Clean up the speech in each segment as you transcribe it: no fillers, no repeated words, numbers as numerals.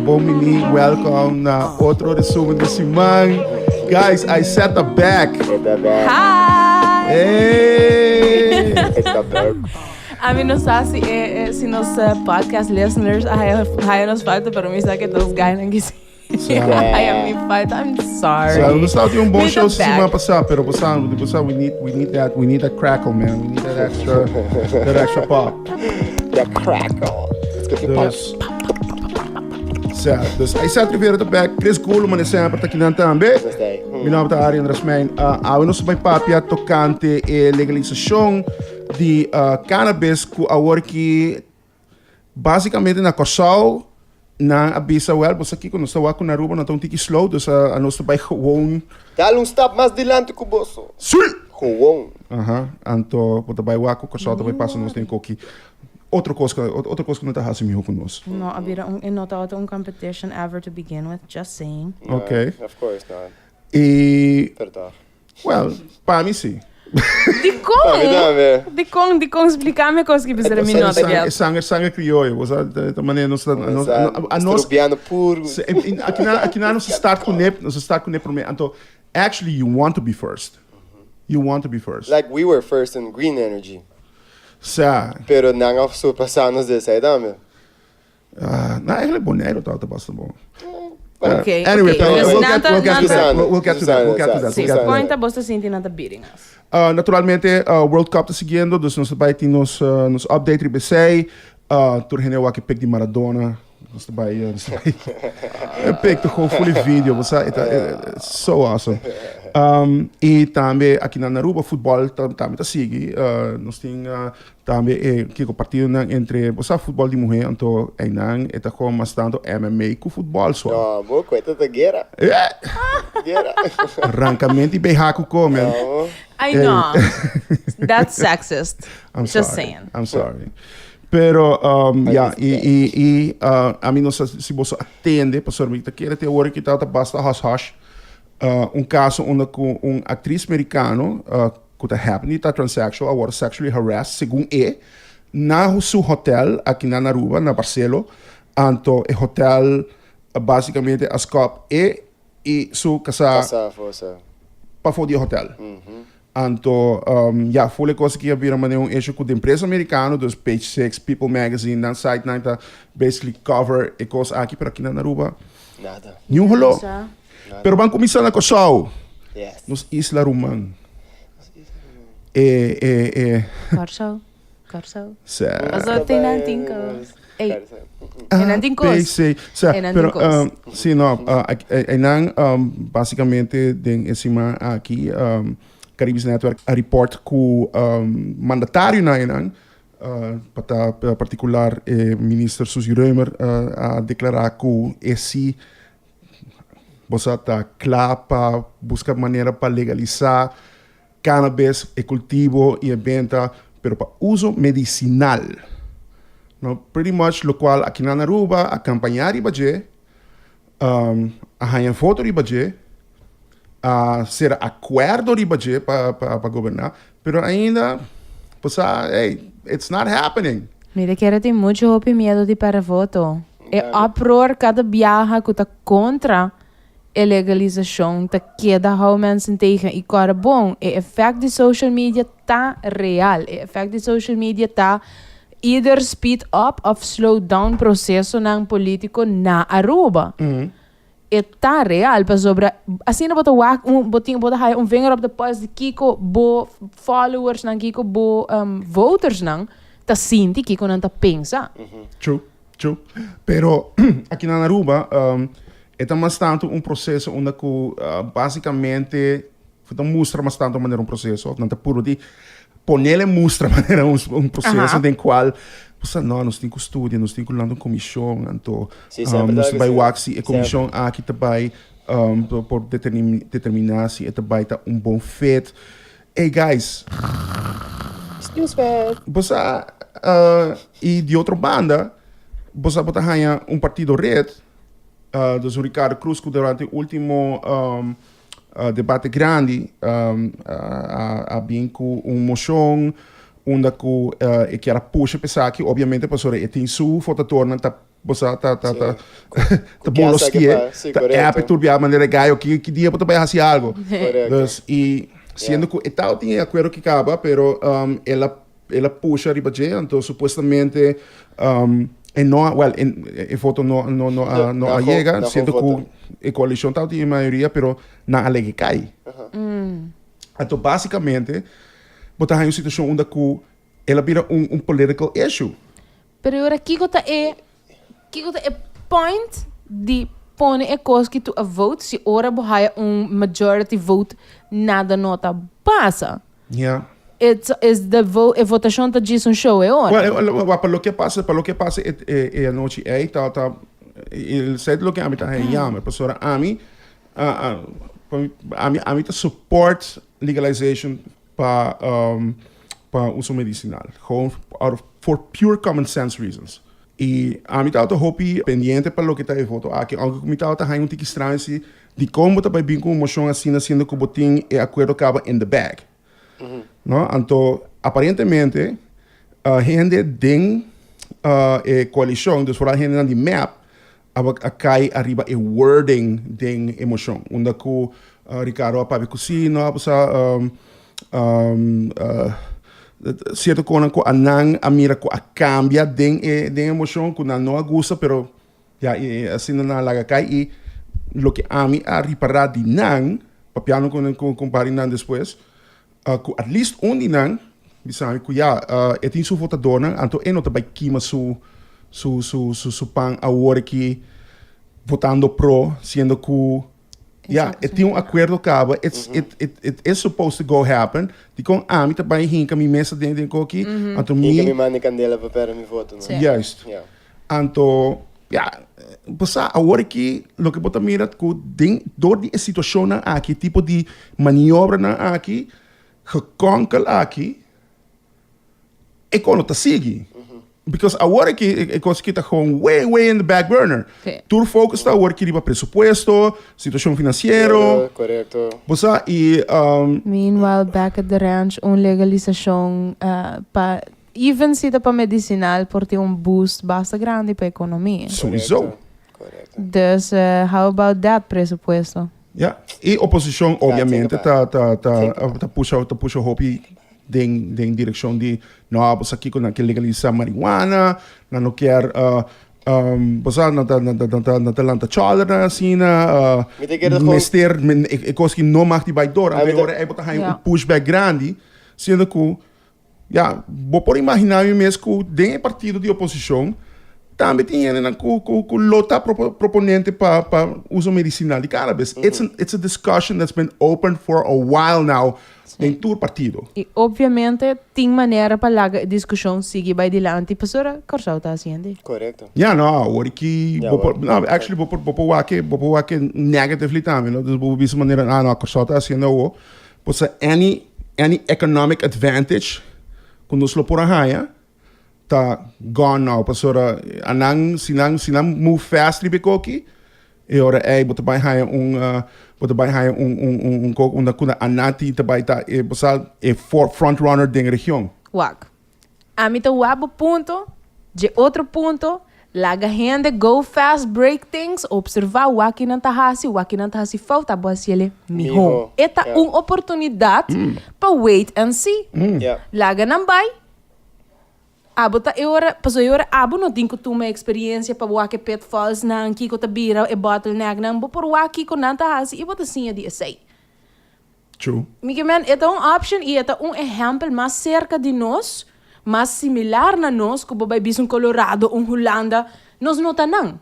Bon bini, welcome na otro resumen di siman. Guys, I set the back. Hi! Hey! Ami no sa si, si nos podcast listeners haya, haya nos falta, pero mi sa que dos guys nan que si haya mi falta. I'm sorry. So, nos tabatin un bon Mi show ta back. siman pasá, pero bosa, bosa, we need that crackle, man. We need that extra pop. The crackle. Let's get the pop. Dus, Sa, dus Aysette Rivera ta back, Chris Gulo manera semper ta akinan tambe. Mi nomber ta Arian Rasmijn. Awe nos ta bai papia tocante e legalisacion di cannabis cu awor ki basicamente na Curaçao nan a bisa wel bosa kico nos ta wak cu na Aruba nan ta un tiki slow, dus nos ta bai gewoon Dal un stap mas dilanti cu boso. Sul! Gewoon. Aha, anto bo ta bai wak cu Curaçao ta bai pasa nos den koki. Otro cos cu no ta haci miho cu nos. No, a bira un, e no tabata un competition ever to begin with, just saying. No, Okay. Of course not. E, Pero toch. Well, pa mi si. Di Pa mi con? tambe. Di con, di con, splica mi cos cu bisa mi no ta get. Sanger crioyo, o sea, de manera nos a nos Rubiano puro. Aki na nos start cu ne, nos start cu ne prome. Anto, actually you want to be first. You want to be first. Like we were first in green energy. Sa, Pero nan a surpasa nos esey tambe. Na eigenlijk Bonaire tabata basta bon. Okay, Anyway, okay. pero Dus we'll get to that. We'll get to that. We'll get to that. Si, We'll get to that. point bo ta sinti nan ta beating us. Naturalmente, World Cup ta siguiendo, dus nos bay tin nos update riba esey. Tur hende wak e pic di Maradona. Nos bay e pic ta gewoon fully video, bo sa, it's so awesome. Y tambe aki na Aruba futbol tambe ta sigui. Nos tin tambe kiko partido nan entre, bo sa, futbol di muhe, anto einan e ta gewoon mas tanto MMA cu futbol so. No, bo cuenta ta guera. Guera. Arrancamento y BH cu come. No. I know. That's sexist. I'm Just sorry. saying. I'm sorry. Pero, ja, y ami no sa si bo a tende, pasobra mi ta kere te ora cu ta basta hush hush. Un caso unda cu un actriz americano, cu ta happen ta transsexual, awor sexually harassed, segun e, na su hotel, aki na Aruba, na Barcelo, anto e hotel basicamente a skop e y su casa Pasa forsa. pa for di hotel. Anto, ja, full cos cu a bira manera un issue cu e prensa americano, dus Page Six, People Magazine, nan site nan ta basically cover e cos aki, pero aki na Aruba, Nada. ni un holo. Sa. Pero ban cuminsa na Corsou, Yes. nos isla ruman. E, Corsou. Corsou. Sa, Paso tin nan tin cos. Ey, e nan tin cos. PC, sa, E nan pero, tin cos. Si, no, e nan, basicamente, den e siman aki, Caribbean Network a report cu mandatario na nan, pa particular minister Suzy Römer, a declara cu esse você tá klar pa busca manera pa legalisa cannabis e cultivo y e venta, pero pa uso medicinal. No, pretty much lo cual aki na Aruba a campaña riba dje, a haya voto riba dje, a cera acuerdo riba dje pa goberna, pero ainda, pues, ah, hey, it's not happening. Mira, kere tin mucho hopi miedo di perde voto. E uproar cada biaha cu ta contra e legalisacion ta keda hou mensen tegen. Y corda bon, e effect di social media ta real. E effect di social media ta either speed up of slow down proceso nan politico na Aruba. E ta real pasobra asina bo ta wak un bo tin bo ta haya un vinger op de pols di kiko bo followers nan, kiko bo voters nan ta sinti, kiko nan ta pensa. True. Pero aki na Aruba, e ta mas tanto un proceso unda cu basicamente ta mustra mas tanto manera un proceso, nan ta puro di ponele mustra manera un proceso den cual pues, no, nos tin cu studia, nos tin cu lanta un comision, anto Si, semper nos ta bay asina. Wak si e comision aki ta bay por determina si e ta bay ta un bon fit. Hey guys, Snooze fest. bo y di otro banda, bo bo ta haya un partido red, dus Ricardo Cruz cu durante e ultimo debate grandi a bin cu un mocion unda cu e kier a pusha p'esaki, obviamente pasobra e tin su votadornan ta. Bo sa ta ta ta ta bolostie, ta app e tur bia manera gayo ki ki dia bo ta bai hasi algo. Dus i siendo ku e tabatin e akuerdo ki kaba pero el a el a pusha riba dje anto supuestamente e no a well e voto no no no a no a yega siendo ku e koalishon tabatin e mayoria pero nan a lege kai. Anto basikamente bo ta haña un situashon unda ku el a bira un un political issue. Pero e ora kiko ta e kiko ta e point di pone e kos ki to a vote si ora bo haya un majority vote nada no ta pasa? Ja. It's is the vote e votashon ta djis un show e ora. Well, e pa loke a pasa pa loke a pasa e e e anochi ei ta ta esei ta loke ami ta haña jammer pasobra ami ami ami ta support legalization pa pa uso medicinal. Gewoon out of for pure common sense reasons. Y ami tabata hopi pendiente pa loke ta e voto aki, aunke cu mi tabata haña un tiki straño si dicon bo ta bay bin cu un mocion asina siendo cu bo tin e acuerdo caba in the bag. No? Anto aparentemente hende den e coalicion, dus vooral hendenan di mep, a kai ariba e wording den e mocion. Unda cu Ricardo a papia cu si, no a sa cierto conan cu anan a mira cu a cambia den e den e mocion cu nan no a gusta pero ya asina nan a laga kai y loke ami a ripara di nan papiando cu cu un par di nan despues cu at least un di nan bisa mi cu ya e tin su votadornan anto e no ta bay kima su su su su pan awor aki votando pro siendo cu ya e tin un acuerdo caba it's it it it is supposed to go happen dicon ami ta bay hinca mi mesa den den coki anto mi Hinca mi man den candela pa perde mi voto no. Juist. Anto ya bo sa awor aki loke bo ta mira cu den door di e situacionnan aki tipo di maniobranan aki gekonkel aki e kon no ta sigui because awor aki e cos aki ta gewoon way way in the back burner tur focus ta awor aki riba presupuesto situacion financiero bo sa y Meanwhile back at the ranch un legalisacion pa Even si ta pa medicinal por tin un boost basta grandi pa economia. Sowieso. Dus how about that presupuesto? Ya, y oposicion obviamente ta ta ta ta pusha ta pusha hopi den den direccion di no bo sa kico nan kier legalisa marihuana, nan no kier bo sa nan ta nan ta nan ta nan ta lanta cholera asina, mester e cos ki no mag di bay door, anto e ora ey bo ta haya un pushback grandi siendo cu Ya, bo por imaginá mi mes ku den e partido di oposishon tambe tin hendenan ku ku ku lo ta proponente pa pa uso medisinal di cannabis. It's an it's a discussion that's been open for a while now den tur partido. I obviamente tin manera pa laga e diskushon sigui bai dilanti pasobra Kòrsou ta hasiendo. Korekto. Ya, no, awor ki bo por, no, actually bo por bo por wak bo por wak negatively tambe, no? Dus bo por bisa manera, ah no, Kòrsou ta hasiendo awor. Pasobra any any economic advantage ku nos lo por a haña ta gone now pasobra anan si nan si nan move fast riba e koki e ora ei bo ta bai haña un bo ta bai haña un un un un kok unda ku anan tin ta bai ta e bo sa e front runner den region. Wak. Ami ta wak bo punto, dje otro punto, laga hende go fast break things, observa wak ki nan ta hasi, wak ki nan ta hasi fout, abo hasi el'e miho. E ta un oportunidad pa wait and see. Laga nan bai, abo ta e ora, pasobra e ora abo no tin ku tuma e experiencia pa wak e pitfalls nan, kiko ta bira e bottleneck nan, bo por wak kiko nan ta hasi i bo ta siña di esei. True. Mi ke men, e ta un option i e ta un ehèmpel mas serka di nos, mas similar na nos ku bo bai bisa un Colorado, un Hulanda, nos no ta nan.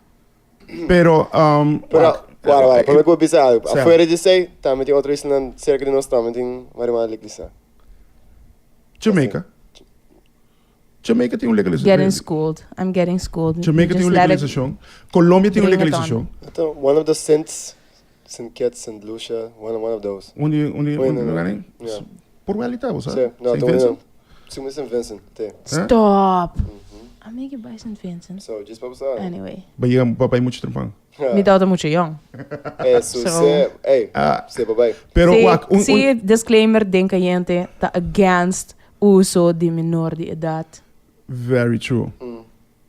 Pero, Pero, wara, wara, prome ku bo bisa algu. Afuera di esei, tambe tin otro islanan serka di nos tambe tin marihuana legalisá. Jamaica. Jamaica tin un legalisashon. Getting schooled. I'm getting schooled. Jamaica tin un legalisashon. Colombia tin un legalisashon. One of the Saints Saint Kitts, Saint Lucia, one one of those. Un di un di un di lugar ei? Yeah. Por wel ita, bo sa? Sí, no, Saint Vincent? Sí, Saint Vincent, te. Stop! A mi ke bai Saint Vincent. So, djis pa bo sa. Anyway. Ba yega ba bai mucho trempan. Mi tabata mucho yong. Eh, su se, ey, se pa bai. Pero Sí, wak, un, un, sí, disclaimer den Cayente ta against uso di menor di edad. Very true.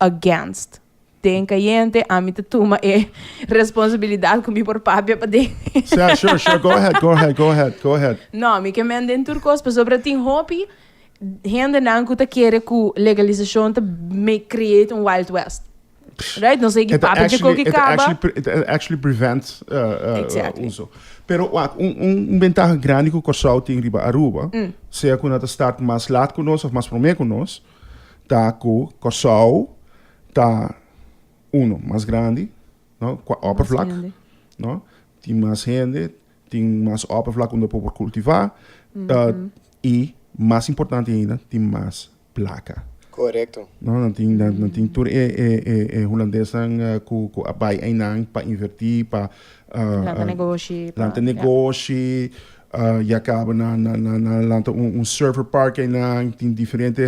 Against. den cayente, ami ta tuma e responsabilidad cu mi por papia pa den. Sa, sure, sure, go ahead, go ahead, go ahead, go ahead. No, mi ke men den tur cos, pasobra tin hopi hendenan cu ta kere cu legalisacion ta make create un wild west. Right? Nos a It papia dje actually, koki it kaba. actually, it actually prevent Exactly. uso. Pero wak, un, un, un bentaha grandi ku Kòrsou tin riba Aruba, sea ku nan ta start mas laat ku nos of mas promé ku nos, ta ku Kòrsou ta uno mas grandi, no, kwa Mas oppervlak, hende. no, tin mas hende, tin mas oppervlak unda por por kultivá, i mas importante ainda, tin mas plaka. Korekto. No, nan tin, nan, nan tin tur e, e, e, e hulandesnan ku, ku a bai einan pa invertí, pa Lanta negoshi, pa, lanta ja. negoshi, ya kaba nan, nan, nan, nan lanta un, un server park einan, tin diferente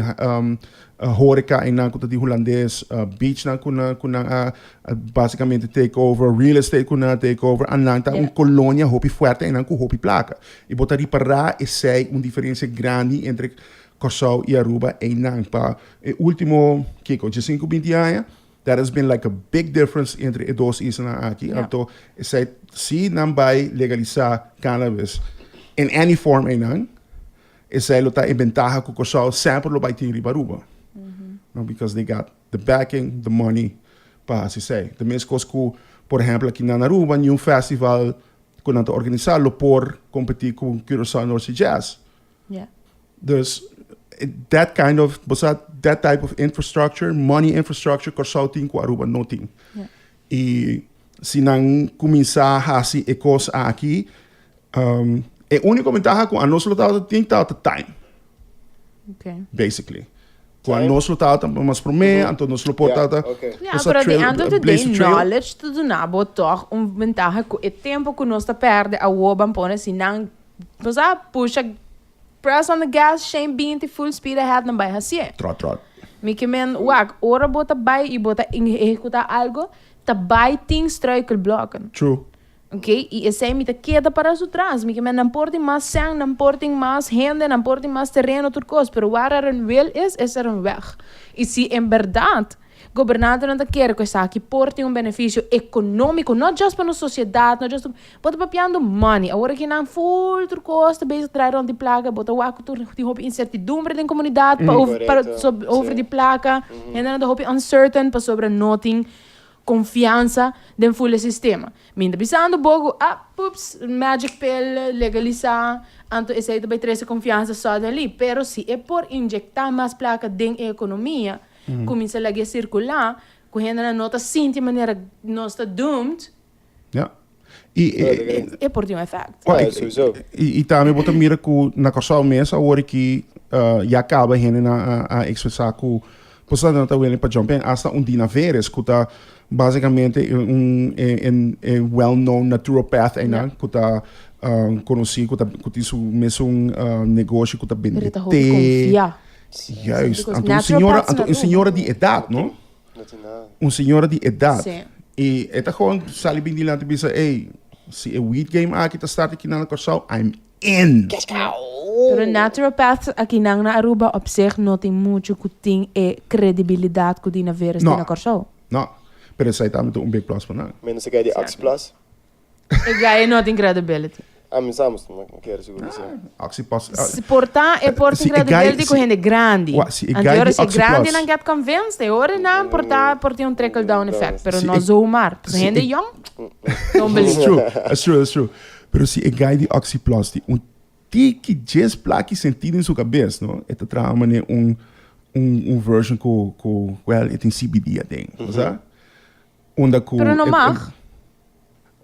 horeca einan ku ta di hulandes, beachnan ku nan, ku nan a basikamente take over, real estate ku nan a take over, a nan ta un kolonia hopi fuerte einan ku hopi plaka. I bo ta ripará esei un diferensia grandi entre Kòrsou i Aruba einan pa e último, kiko, diesinku, binti aña, there has been like a big difference entre e dos islanan aki. Ja. Anto esei si nan bai legalisá cannabis in any form einan, esei lo ta e bentaha ku Kòrsou semper lo bai tin riba Aruba. No, because they got the backing, the money pa hasi esei. Ta meskos ku, por ehèmpel, aki nan Aruba, niun festival ku nan ta organisá lo por kompetí ku Curaçao North Sea Jazz. Yeah. Dus that kind of, bo sa, that type of infrastructure, money infrastructure, Kòrsou tin ku Aruba no tin. Yeah. I si nan kuminsá hasi e kos aki, um, e úniko bentaha ku anos lo tabata tin tabata time. Okay. Basically. Ku anos lo tabata mas promé, anto nos lo por Yeah, tabata, okay. Ja, bo sa, pero at the trail, end of the blaze day, the trail. knowledge ta duna bo tòg un bentaha ku e tempo ku nos ta pèrdè awor ban pone si nan Bo sa pusha press on the gas shen binti full speed ahead nan bai hacié. Trot trot. Mi ke men wak ora bo ta bai y bo ta ehecuta algo ta bai tin struikelblokken. True. Ok y esey mi ta keda para su tras mi ke men nan por tin mas sèn nan por tin mas hende nan por tin mas tereno tur cos pero waar er een wil is is er een weg y si en berdad Gobernantenan ta kere ku esaki por tin un benefisio ekonómiko, no just pa nos sosiedat, no just, bo ta papiando money. Awor aki nan ful tur kos ta bezig draai rond di plaka, bo ta wak ku tur tin hopi insertidumbre den komunidat pa over pa over di plaka, hendenan ta hopi uncertain pasobra no tin konfiansa den ful e sistema. Mi ta bisando bo ku ah, pups, magic pill, legalisá, anto esei ta bai trese konfiansa suddenly, pero si e por injektá mas plaka den e ekonomia, Cuminsa laga e circula cu hendenan no ta sinti manera nos ta doomed. Ja. Y, e, e por tin un effect. Well, sowieso. Y, y tambe bo ta mira cu na Curaçao mes awor aki uh, ya caba hende na a, a expresa cu pues nan ta willing pa jump in. Hasta un Dina Veres cu ta basicamente un, un, un well-known naturopath einan cu ta um, conoci cu ta cu tin su mesun uh, negoshi cu ta bende Pero ta hopi té. confia. Juist. Anto un señora, anto un señora di edad, no? Un señora di edad. Sí. Y e ta gewoon sali bin dilanti bisa, ey, si e weed game aki ta start aki na Curaçao, I'm in. Pero naturopaths aki nan na Aruba op zich no tin mucho cu tin e credibilidad cu Dina Veres tin na Curaçao. No. Pero esai tambe ta un big plus pa nan. Menos e guy di Oxyplus. E guy no tin credibility. Ami sa mas no kere sigur si. Oxyplus. Si por ta e por tin credibility ku hende grandi. Anto ora si e grandinan get convinced e ora nan por ta por tin un trickle down effect pero no zomaar. Pasobra hende yong don't believe. That's true, that's true, that's true. Pero si e guy di Oxyplus tin un tiki djes plaki sentido den su kabes no e ta traha manera un un version ku ku well e tin CBD aden, bo sa? Unda ku Pero no mag.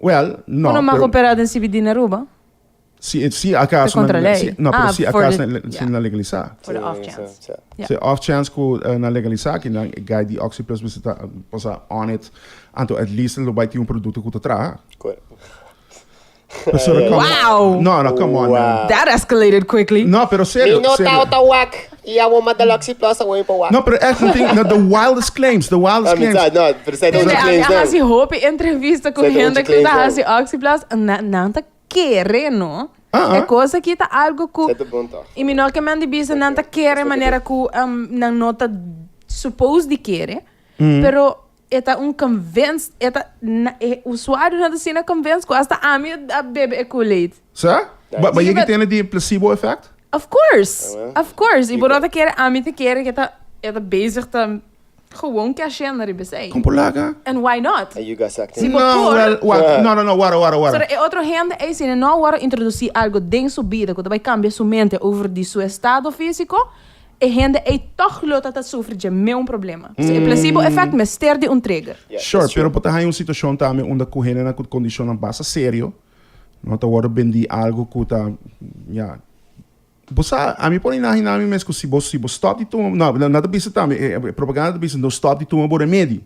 Well, no. Bo no mag pero opera den CBD na Aruba? Si, si acaso Ta contra na, ley. si, no, pero Ah, si for acaso the, na, si yeah. na legalisa. For the off chance. Sí, Yeah. Si off chance ku eh, na legalisa ki nan guy di Oxyplus mester ta pasa on it. Anto at least lo bai tin un produkto ku ta traha. Correcto. Pasobra come Wow! No, no, come on, man. Wow. That escalated quickly. No, pero serio, Mi no serio. ta wak. Y a woma da Luxy Plus a woma pa wak. No, pero echt, no tin, no, the wildest claims, the wildest Ah, mi claims. sa, no, pero zij Tende, onze ami claims a hasi dan. hopi entrevista ku Zij hende onze ku ta claims dan. hasi Oxyplus. Na, nan ta kere, no? Ah, ah. E kos aki ta algo ku... Zij ta bon toch? I mi no ke men di bisa nan ta kere manera ku um, nan no ta suppose di kere. Pero... E ta un convinced, e ta, na, e usuarionan ta asina convinced cu hasta ami a bebe e Kool-Aid. Sa? Ba, ba yega tene di placebo effect? Of course, of course. Y bo no ta kere, ami ta kere cu e ta, e ta bezig ta gewoon cashen riba esey. Con por laga? And why not? And you got sucked in. Si bo No, por. well, wak, no, no, no, wara, wara, wara. Pero e otro hende ey si no a worde introduci algo den su bida cu ta bay cambia su mente over di su estado fisico, E hende ei tòg lo ta ta sufri dje meun problema. So e placebo effect mester di un trigger. Sure, pero bo ta haña un situashon tambe unda ku hendenan ku kondishonnan basta serio no ta wòrdu bendí algu ku ta, ya. Bo sa, ami por imaginá mi mes ku si bo si bo stòp di tuma, no, nan ta bisa tambe, e propaganda ta bisa no stòp di tuma bo remedi.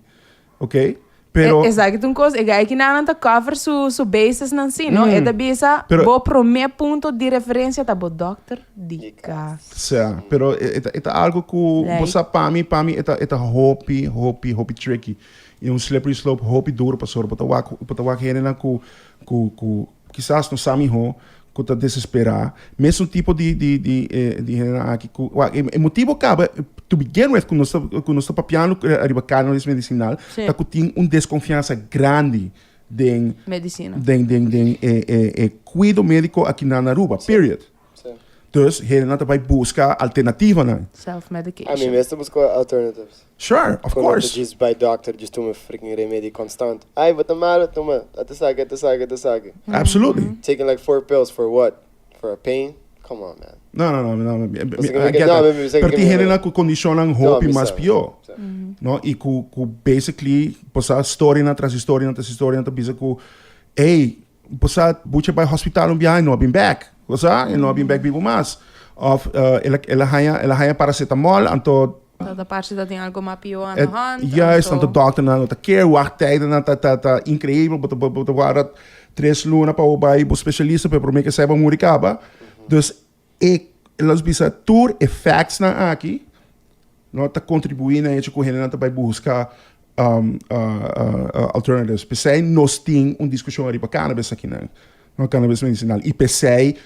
Ok, pero. Esaki ta un kos, e guy kinanan ta cover su su bases nan si, no? E ta bisa Pero. bo prome punto di referencia ta bo dokter di kas. Sa, pero e ta e ta algo ku bo sa pa mi, pa mi e ta e ta hopi, hopi, hopi tricky. I un slippery slope hopi duro pasobra bo ta wak bo ta wak hendenan ku ku ku kisas no sa miho ku ta desesperá. Mesun tipo di di di e di hendenan aki ku wak e e motibu kaba to begin with ku nos ta ku nos ta papiando ariba cannabis medicinal Sí. ta ku tin un deskonfiansa grandi den Medisina. den den den e e e kuido médiko aki na na Aruba, period. Sí. Dus hendenan ta bai buska alternativanan. Self-medication. Ami mes ta buska alternatives. Sure, of Cu no ta course. djis bai dokter djis tuma freaking remedi constant. Ay, bo ta malo, tuma. Ata esaki, ata esaki, ata esaki. Absolutely. Taking like four pills for what? For a pain? Come on, man. No, no, no, no, mi, Pasobra I mi ke- get no, that. mi- mi sa Pero ke tin mi- hendenan cu condicionnan No, hopi mi mas sa. pió. Sa. No, y cu, cu basically, bo sa storynan tras storynan tras storynan ta bisa cu, ey, Bo sa bucha bai hospital un biaha e no a bin bek. Bo sa? E no a bin bek bibu mas. Of el a el a haña el a haña paracetamol anto. Ta parse ta tin algo mas pió aan de hand. Juist, anto dokternan no ta care. Wachttijdennan ta ta ta increibel. Bo ta bo ta warda tres luna pa bo bai bo specialista pero prome ke esei bo a muri kaba. Dus e los bisa tur e factsnan aki no ta contribui na hecho cu hendenan ta bay busca alternatives. P'esey nos tin un discusion ariba cannabis akinan, no cannabis medicinal. Y p'esey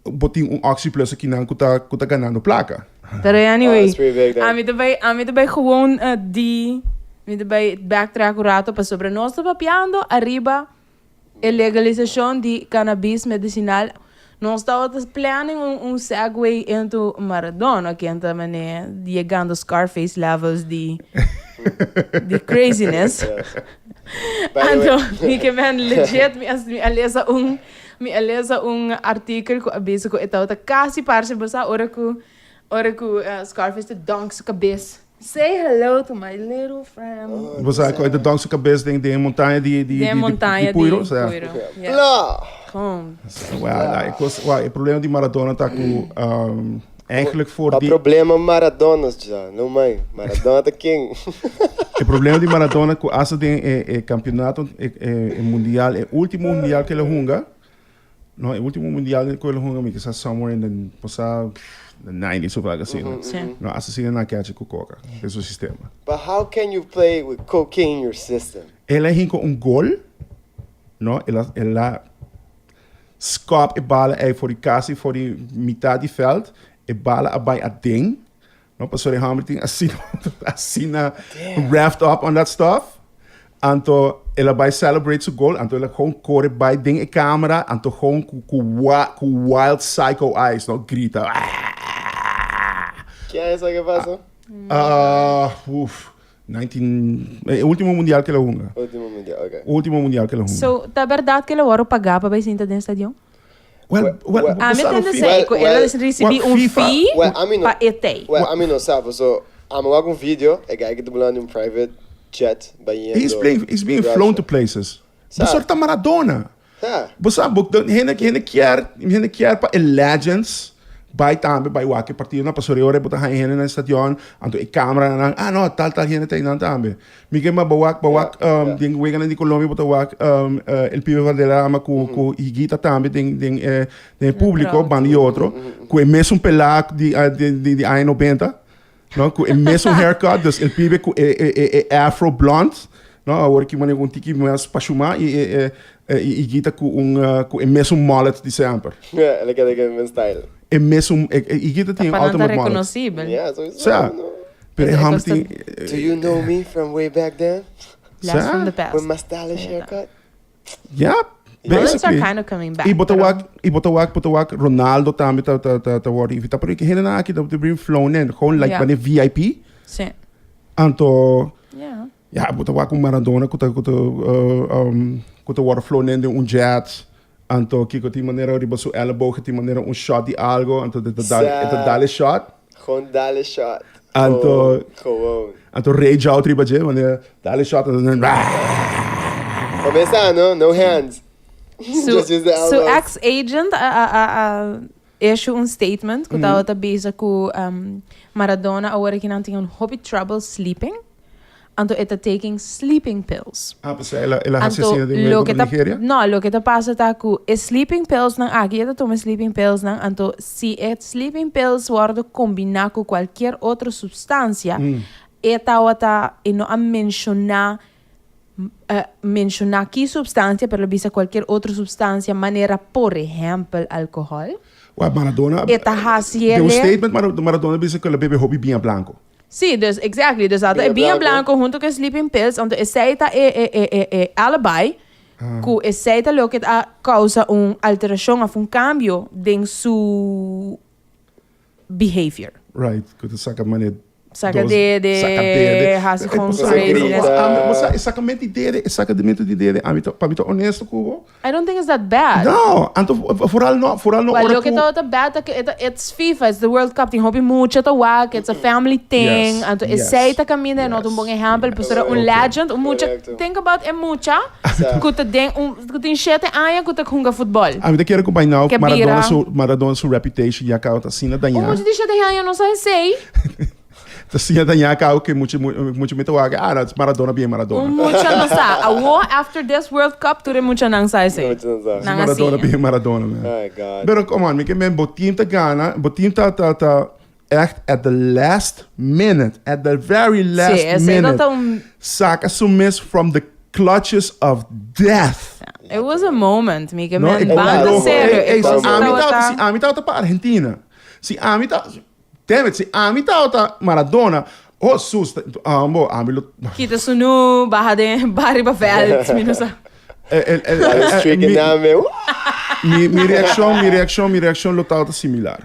bo tin un Oxyplus akinan cu ta cu ta ganando placa. Pero anyway, Oh, that's pretty big then. ami ta bay ami ta bay gewoon di mi ta bay backtrack un rato pasobra nos ta papiando ariba E legalisacion di cannabis medicinal nos tabata planning un un segue into Maradona ken ta mane yegando Scarface levels di di craziness. Anto mi ke men legit mi a mi a lesa un mi a lesa un artikel cu a bisa cu e tabata casi parce bo sa ora cu ora cu Scarface ta donk su cabes. Say hello to my little friend. Bo sa cu e ta donk su cabes den den e montaña di di Den montaña di Puiro, di sa. Puiro. Yeah. Bla! Gewoon. Well, e cos, well, e problema di Maradona ta cu um, eigenlijk voor Pa di problema Maradona's ja, no mai. Maradona ta king. E problema di Maradona cu hasta den e e campeonato e e e mundial, e ultimo mundial cu el a hunga, No, e ultimo mundial cu el a hunga mi kisa somewhere in the posa the nineties of algo asina. Sí. No, hasta asina nan catch cu coca den su sistema. But how can you play with cocaine in your system? El a hinca un gol, no, el a el a skop e bala ey for di casi for di mitad di veld, e bala a bay aden, no, pasobra e homber tin asina asina revved up on that stuff. Anto el a bai celebrate su goal, anto el a gewoon core bai den e camera, anto gewoon cu cu wa cu wild psycho eyes, no, grita. Aaah! Ki aña esaki a pasa? Ah, uf, 19, e ultimo mundial cu el a hunga. Ultimo mundial, ok. Ultimo mundial cu el a hunga. So, ta berdad cu el a worde paga pa bai sinta den stadion? Well, well, Well, A mi bo sa tende FIFA- sei cu el a Well, ricibi well, un FIFA- fee Well, ami no- pa e tey. Well, ami no sa, paso ami wak un video, e guy ki ta bulando un private jet bayendo He's playing, he's being Russia. flown to places. Sa. Bo sa ta Maradona. Sa. Bo sa, bo, hende, hende kier, hende kier pa e legends bai tambe, bai wak e partido nan, pasobra e ora bo ta haña hende na e stadion, anto e cameranan, ah no, tal tal hende ta einan tambe. Mi ke ma bo wak, bo wak, den weganan di Colombia bo ta wak El Pibe Valderrama ku ku Higuita tambe den den e den e publico banda di otro, ku e mesun pelá di di di aña nobenta, no, ku e mesun haircut, dus El Pibe ku e e e e afro blond, no, awor ki manera un tiki mas pashumá i e e Higuita ku un ku e mesun mullet di semper. Ja, el a keda ku e mes style. E mesun, e Higuita tin Pa nan ta ultimate mullet. rekonosibel. Ja, sowieso. Sa. Pero e homber tin... Do you know me from way back then? Blast from the past. With my stylish haircut? Yeah, Bullets are basically. kind of coming back. Y bo ta pero- wak, y bo ta wak, bo ta wak, Ronaldo tambe ta, ta, ta, ta wordo invita. Pero e hendenan aki ta been flown in, gewoon like Ja. wanneer VIP. Sí. Anto, Ja. ja, bo ta wak un Maradona ku ta, ku ta, uh, um, ku ta wordo flown in den un jet. Anto, kiko tin manera riba su elleboog, tin manera un shot di algo, anto e ta dal, e ta dal e shot. Gewoon dal e shot. Anto, Gewoon. Anto rage out riba dje, wanneer dal e shot, anto nan, Pa mesa, no? No hands. Su, Just use the su elbows. ex-agent a, a, a, a issue un statement ku tabata bisa ku um, Maradona awor aki nan tin un hopi trouble sleeping. Anto e ta taking sleeping pills. Ah, pues el a, el a hasi Anto, asina den loke contra ta, Nigeria? no, loke ta pasa ta ku e sleeping pills nan aki, e ta tuma e sleeping pills nan, anto si e sleeping pills wordo kombiná ku kualkier otro supstansia, e tawata, e no a menshoná, menshoná ki supstansia, pero el a bisa kualkier otro supstansia manera por ehèmpel alkohòl. Wak, Maradona, E ta hasi den un ele. statement Maradona a bisa ku el a bebe hopi biña blanko. Sí, dus exactly. Dus dat e Biña biña blanco. blanco hunto cu e sleeping pills, anto esey ta e, e, e, e, e alibi, cu esey ta loke a causa un alteracion of un cambio den su behavior. Right, cu ta saca mane Saca dos, dede, saca dede. haci Eh, gewoon bo sa- craziness. bo sa- bo sa, e sacamento di dede, e sacamento di dede, ami ta, pa mi ta honesto cu bo. I don't think it's that bad. No, anto vooral no, vooral no Well, ora loke ku ta bad ta ku it's FIFA, it's the World Cup, tin hopi mucha ta wak, it's a family thing. Yes, Anto yes, esei ta caminda e no ta un bon yes, ehempel, pasobra un Okay. legend, un mucha, Correcto. think about e mucha Sa. ku ta den un ku tin shete aña ku ta hunga futbol. Ami ta kere ku by now Ke Maradona bira. su Maradona su reputation ya caba ta asina Un dañá. mucha di shete aña no sa esei. Ta siña dañá cabo que mucho mucho mito wak ah no, Maradona bien Maradona. Un mucha no sa. Awo after this World Cup tur e muchanan sa esei. Mucha nan sa. Nan a Maradona siña. bien Maradona man. My God. Pero come on, mi ke men bo team ta gana, bo team ta ta ta echt at the last minute, at the very last Sí, esei no minute ta un saca su mes from the clutches of death. It was a moment, mi ke No, men ik banda loco. serio. Ey, ey, E si cosa ami tabata- tawata, si ami tawata pa Argentina. Si ami ta, damn it, si ami tawata Maradona, oh sus, ambo, ami lo. Kita sunu, baha den, baha riba veld, mi no sa. El, el, el, Dale el, streak mi, in name. mi, mi reaccion, mi reaccion, mi reaccion lo tawata similar.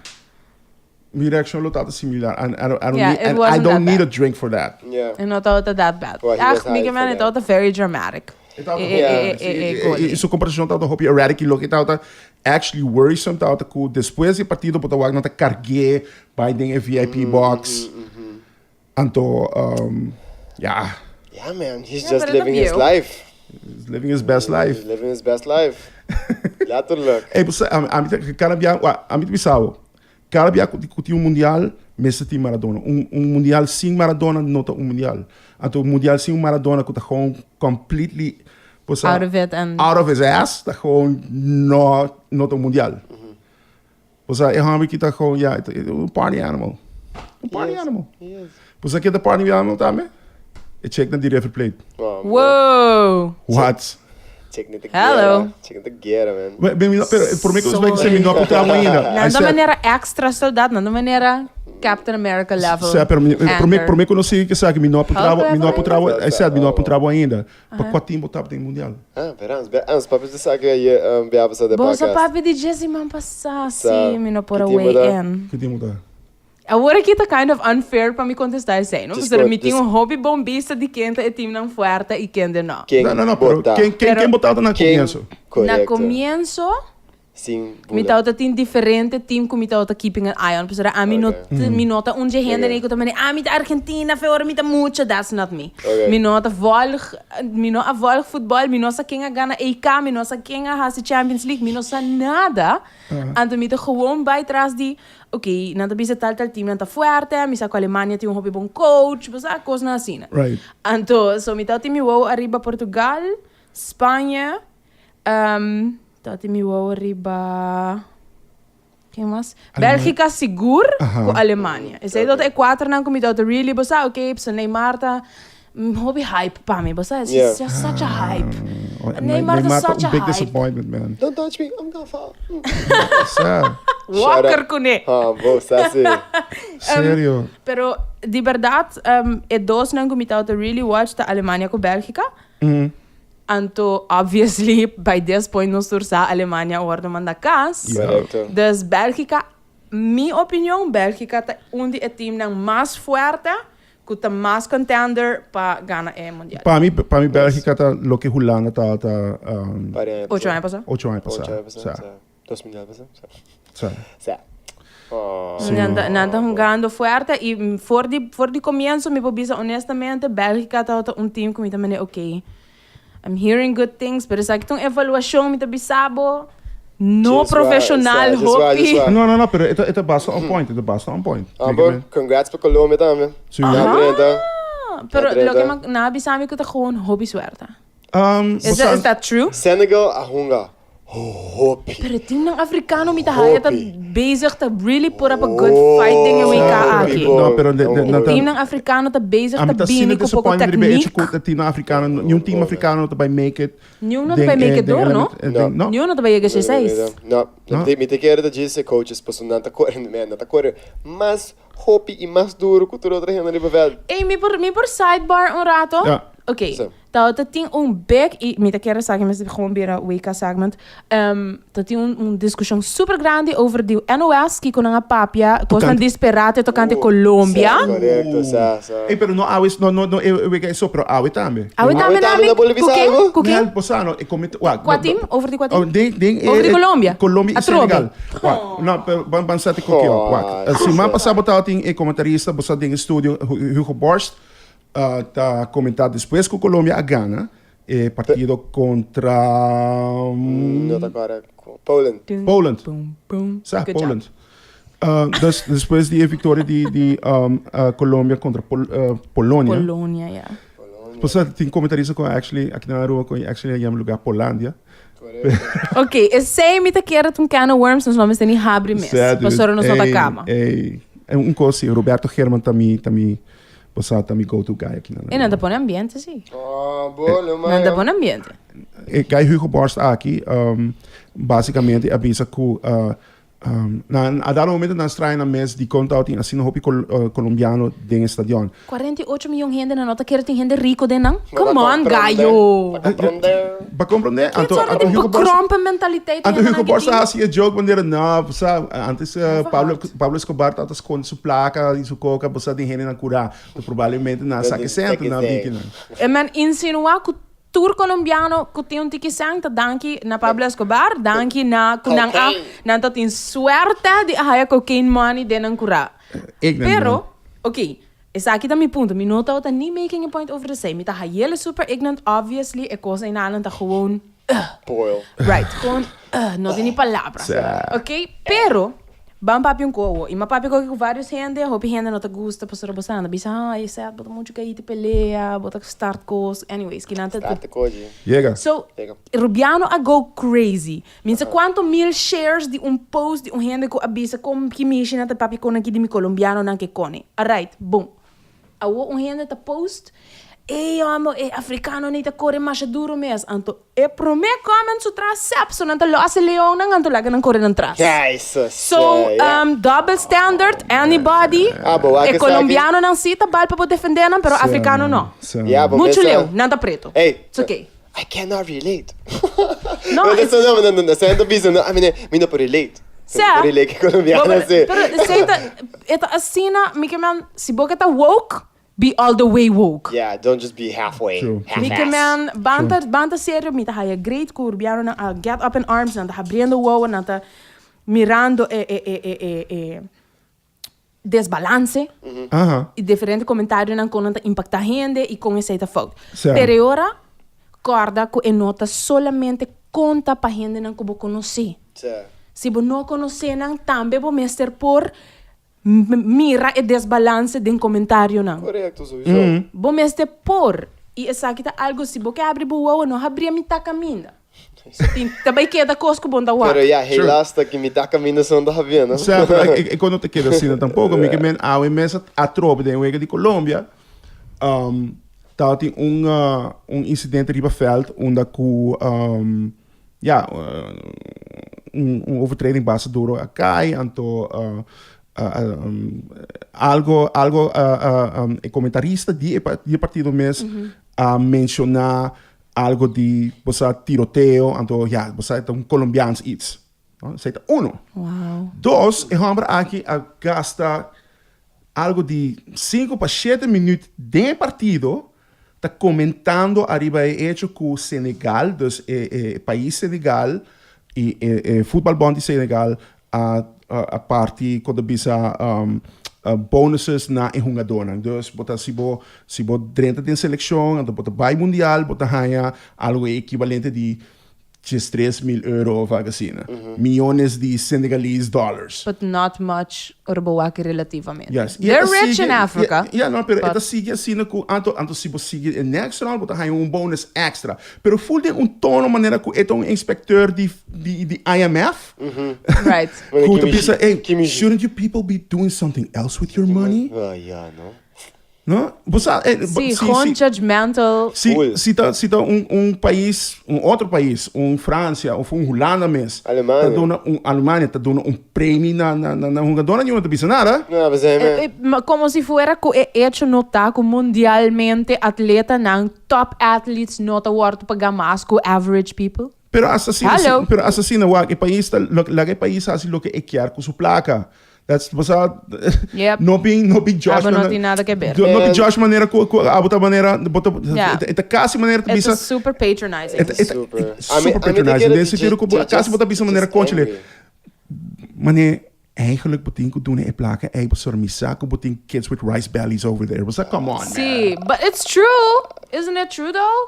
Mi reaccion lo tawata similar. And I don't, I don't Yeah, need, it and I wasn't don't that need bad. a drink for that. Yeah. E no tawata that bad. Well, he was Ach, mi high ke for men, e that. tawata very dramatic. E tawata E, hopi e, Yeah. e, e, e, E, gol. e, e su komportashon tawata hopi erratic i loke tawata actually worrisome tawata ku despues di e partido bo ta wak nan ta karg'é bai den e VIP box. Anto, um, ya, Yeah, man, he's Yeah, just but it living his appeal. life. he's living his best life. He's living his best life. Letterlijk. Ey, bo sa, ami, ami ta, kada bia, wa, ami ta bisa bo, kada bia ku, ku tin un mundial, mester tin Maradona. Un, un mundial sin Maradona no ta un mundial. Anto un mundial sin un Maradona ku ta gewoon completely, bo sa, Out of it and out of his ass, ta gewoon no, no ta un mundial. Bo sa, e homber ki ta gewoon, ja, un party animal. Un party He is. animal. He is. Bo sa ke ta party animal tambe? E chick na di River Plate. Oh, man. Wow. What? Chick ni te Hello. guera. Chick ni te guera, man. Be- be mi no- pero por mi que Sorry. se mi no apuntaba ainda. I Nan da said- manera extra soldado, nan da manera Captain America level. Sa, pero mi, por mi, anger. por mi conocí que sa que mi no apuntaba, mi no Hulk apuntaba, I said mi no Oh. apuntaba ainda. Pa kwa team botaba den mundial. Ah, verans, ans papi te sa que je um, bia pasa de Bosa podcast. papi di Jesse man pasa, Sa, si, mi no por ki team away bota? in. Que team botaba? Awor aki ta kind of unfair pa mi contesta esey, no? Just Pasobra go- mi tin just- un hopi bon bista di ken ta e teamnan fuerte y ken de no. Ken No, no, no, pero bota? ken, ken, Pero- ken botaba na Ken- comienzo? Na Correcto. comienzo, Sin mi bula. tawata tin diferente team cu mi tawata keeping an eye on. Pasobra ami no, Okay. mi no ta un dje hende Okay. ni cu ta mane, ah, mi ta Argentina, fe ora mi ta mucha. That's not me. Okay. Mi no ta volg, mi no a volg futbol, mi no sa ken a gana EK, mi no sa ken a hasi Champions League, mi no sa nada. Anto mi ta gewoon bay tras di, Ok, nan ta bisa tal tal team nan ta fuerte, mi sa ku Alemania tin un hopi bon coach, bo sa, kosnan asina. Right. Anto, so mi tabatin mi wou ariba Portugal, Spanje, um, tabatin mi wou ariba, ken mas? Belgica sigur Aha. ku Alemania. Esei tabata e kuaternan ku mi tabata really, bo sa, ok, pasobra Neymar ta hopi hype pa mi, bo sa, it's Yeah. just such a hype. Oh, Neymar ta Neymar ta such un a big hype. disappointment, man. Don't touch me, I'm gonna fall. Sa. Walker kuné. Ah, bo sa si. Serio. Pero di berdad e dosnan ku mi tabata really watch ta Alemania ku Bélgica. Anto obviously by this point nos tur sa Alemania a wordo manda kas. Correcto. Dus Bélgica, mi opinion, Bélgica ta un di e teamnan mas fuerte ku ta mas contender pa gana e mundial. Pa mi, pa mi Bélgica ta loke Hulanda tabata Par di aña Ocho aña pasá. ocho aña pasá. Ocho aña pasá, Sa. sa. 2009 pasá, sa. Sa. Sa. Oh. Sí. Nan ta, nan ta hungando fuerte y for di, for di comienzo mi por bisa honestamente Bélgica tabata un team ku mi ta mende ok, I'm hearing good things pero esaki ta un evaluacion mi ta bisa bo no Djis wak, profesional sa, djis wak, djis hopi. wak. No, no, no, pero e ta, e ta basta on point, e ta basta on point. Ah, bo, congrats pa Colombia tambe. Sí. Nan Aha, drenta. pero Nan loke drenta. mi nan a bisa mi ku ta gewoon hopi suerte. Um, Is that, is that true? Senegal a hunga Hopi. Pero e teamnan africano mi ta haya ta Hopi. bezig ta really put up a good fight den e WK Hopi aki. bo. No, pero de, de, E na ta, teamnan africano ta bezig a mi ta ta bini asina ku poko disappointed riba e hecho techniek. ku e teamnan africano, niun team africano no ta bai make it. Niun no ta den bai e- make it den door, no? element- eh, den- no. Niun no ta bai yega seis. No, No. mi ta kere ta djis e coaches pasobra nan ta kore, man, nan ta kore mas hopi i mas duro ku tur otro hende riba veld. Ey, mi por, mi por sidebar un rato? Ja. Ok. Sí. Tabata tin un big, y mi ta kere sa ki mester gewoon bira WK segment. Ta tin un discusion super grandi over di NOS kiko nan a papia, cosnan Tocante- disperate tocante Colombia. Sa, correcto, sa, sa. Ey, pero no awe, no, no, no, e WK eso, pero awe tambe. Awe Awe tambe tambe nami, na bolbe ku bisa ken? algo? Ku ken? Nel, bo sa, no, e comete, wak, Kua no, team? Over di kua team? Oh, den, den, Over di Colombia? Colombia y Atrobe. Senegal. Wak, no, pero ban, ban sete koki op, wak. Oh, Eh, Siman pasá bo tabatin e comentarista, bo sa den e studio, Hugo Borst, ta comenta despues cu Colombia a gana e partido contra No ta acorda. Poland. Poland. Sa, Poland. Dus despues di e victoria di di Colombia contra Polonia. Polonia, ya. Pues tin comentarista cu actually aki na Aruba cu actually a yama lugar Polandia. Ok, esey mi ta kere ta un can of worms, nos no mester ni habri mes. Pasobra nos no ta cama. Ey, un cos si, Roberto German ta mi, ta mi. Bo sa ta mi go to guy aki nan. E nan ta pone ambiente si. Oh, bo, lo Nan ta pone ambiente. E guy Hugo Borst aki basicamente a bisa cu nan a dado momento nan straña nan mes dicon tabatin asina hopi Colombiano den e stadion. 48 miyon hende nan no ta kere tin hende rico den nan? Come on gallo. Ba comprende. Ba comprende? Ki Anto soort anto di Hugo Borst bekrompen mentaliteit Anto hende Hugo nan Borst a tin? hasi e joke manera no, bo sa antes Pablo Pablo Escobar tabata skonde su plaka i su koka, bo sa den hende nan kurá. Anto probablemente nan a saka e sènt nan a biki nan. E men insinuá ku tur kolombiano ku tin un tiki sèn ta danki na Pablo Escobar, danki na ku nan a nan ta tin suerte di a haya cocaine money den nan kurá. Ik nan Pero, ok, Esaki ta mi punto, mi no tabata ni making a point over the same, mi ta hayele super ignorant obviously, e cos einanan ta gewoon ugh. Boil. Right, gewoon ugh, no tin ni palabra. Ok, pero ban papia un co awo, y mi a papia cu aki cu varios hende, hopi hende no ta gusta pasobra bo sa nan ta bisa, ay Seth bo ta mucho caiti pelea, bo ta start cos, anyways, kinan ta. Start koji. Yega. So, Yega. Rubiano a go crazy. Mi sa cuanto mil shares di un post di un hende cu a bisa con ki mishi nan ta papia con aki di mi colombianonan ke cone. Alright, bon. Awo un hende ta post, Ey homo, e africanonan ta core masha duro mes. Anto e prome comment su tras sep, so nan ta los e leonnan anto laga nan core nan tras. So, double standard, anybody? Ah, bo wak E esaki. colombianonan si ta bal pa bo defende nan, pero africano no. Mucho leu, nan ta preto. Ey. It's okay. I cannot relate. No, No, es- no, no, no, no, no, bisa, no, I mean, mi no por relate. Sea. Por relate ke colombiano Bo- si. Pero esei ta, e ta asina, mi ke men, si bo ke ta woke, be all the way woke. Yeah, don't just be halfway. True. Mi ke Half-ass. men, ban ta, ban ta serio, mi ta haya great ku Rubianonan a get up in arms, nan ta habriendo wowo, nan ta mirando e, e, e, e, e, e desbalance. Aha. Y diferente comentarionan con nan ta impacta hende y con esey ta fout. Sa. Pero e ora, corda cu e no ta solamente conta pa hendenan cu bo conoce. Sa. Si bo no conoce nan, tambe bo mester por mira e desbalance den comentarionan. Correcto, sowieso. Bo mester por. Y esaki ta algo, si bo ke habri bo wowo, no habri a mitad caminda. Tin, ta bai keda kos ku bon ta wak. Pero ya, helaas ta ki mitad kaminda son ta habia, no? Sa, pero e, e no te keda asina tampoco. Mi ke men awe mes a trobe den wega di Colombia. Um, tabatin un, uh, un incidente riba veld unda ku um, ja, uh, un un overtreding basta duro a kai anto uh, uh, um, algo algo uh, uh, um, e comentarista di e, di e partido mes mm -hmm. a menciona algo di bosa tiroteo anto ja bosa ta un colombiaans iets. No? Esei ta uno. Wow. Dos, e homber aki a gasta algo di 5 pa 7 minuut den e partido ta comentando ariba e hecho cu Senegal, dus e, e pais Senegal y e, e voetbalbond di Senegal a, a, a parti, con ta bisa, um, uh, bonuses na e hungadornan. Dus bo ta, si bo, si bo drenta den seleccion, anto bo ta bai mundial, bo ta haya algo equivalente di 3000 euro of algo asina. Millones di Senegalese dollars. But not much ora bo wak relativamente. Yes. Y They're e ta rich sigui- in Africa. Ja, ja, no, pero e but- ta sigui asina cu anto, anto si bo sigui e next round, bo ta haya un bonus extra. Pero full den un tono manera cu e ta un inspecteur di, di, di IMF. Right. Cu ta Kimi bisa, G, hey, Kimi G. shouldn't you people be doing something else with your money? Ah, ja, no? No? Bo sa, eh, bo- Sí, si- gewoon si- judgmental. Si, Cool. si ta, si ta un, un pais, un otro pais, un Francia of un Hulanda mes, Alemania. ta duna un Alemania ta duna un premie na na na, na hungadornan, niemand ta bisa nada. No, we zijn Eh, eh, ma como si fuera cu e hecho no ta cu mundialmente atletanan, top athletes, no ta wordo paga mas cu average people. Pero asesino, Hallo. pero asesino, wak, e pais ta, lo, laga e pais haci loke e kier cu su placa. That's, bo sa, Yep. no bin, no bin judge Abo no manera- tin nada que ver. No bin En- judge manera cu, cu abo ta manera, bo ta, Ja. e ta casi manera ta Het bisa, is super patronizing. e ta, e ta, Super. e- A mi- super a mi te patronizing. quiere Den sentido cu bo, casi bo ta bisa manera just conchele. angry. Mane, eigenlijk bo tin cu duna e placa, ey, bo sor mi sa cu bo tin kids with rice bellies over there. Bo sa, come on, man. Sí, but it's true. Isn't it true though?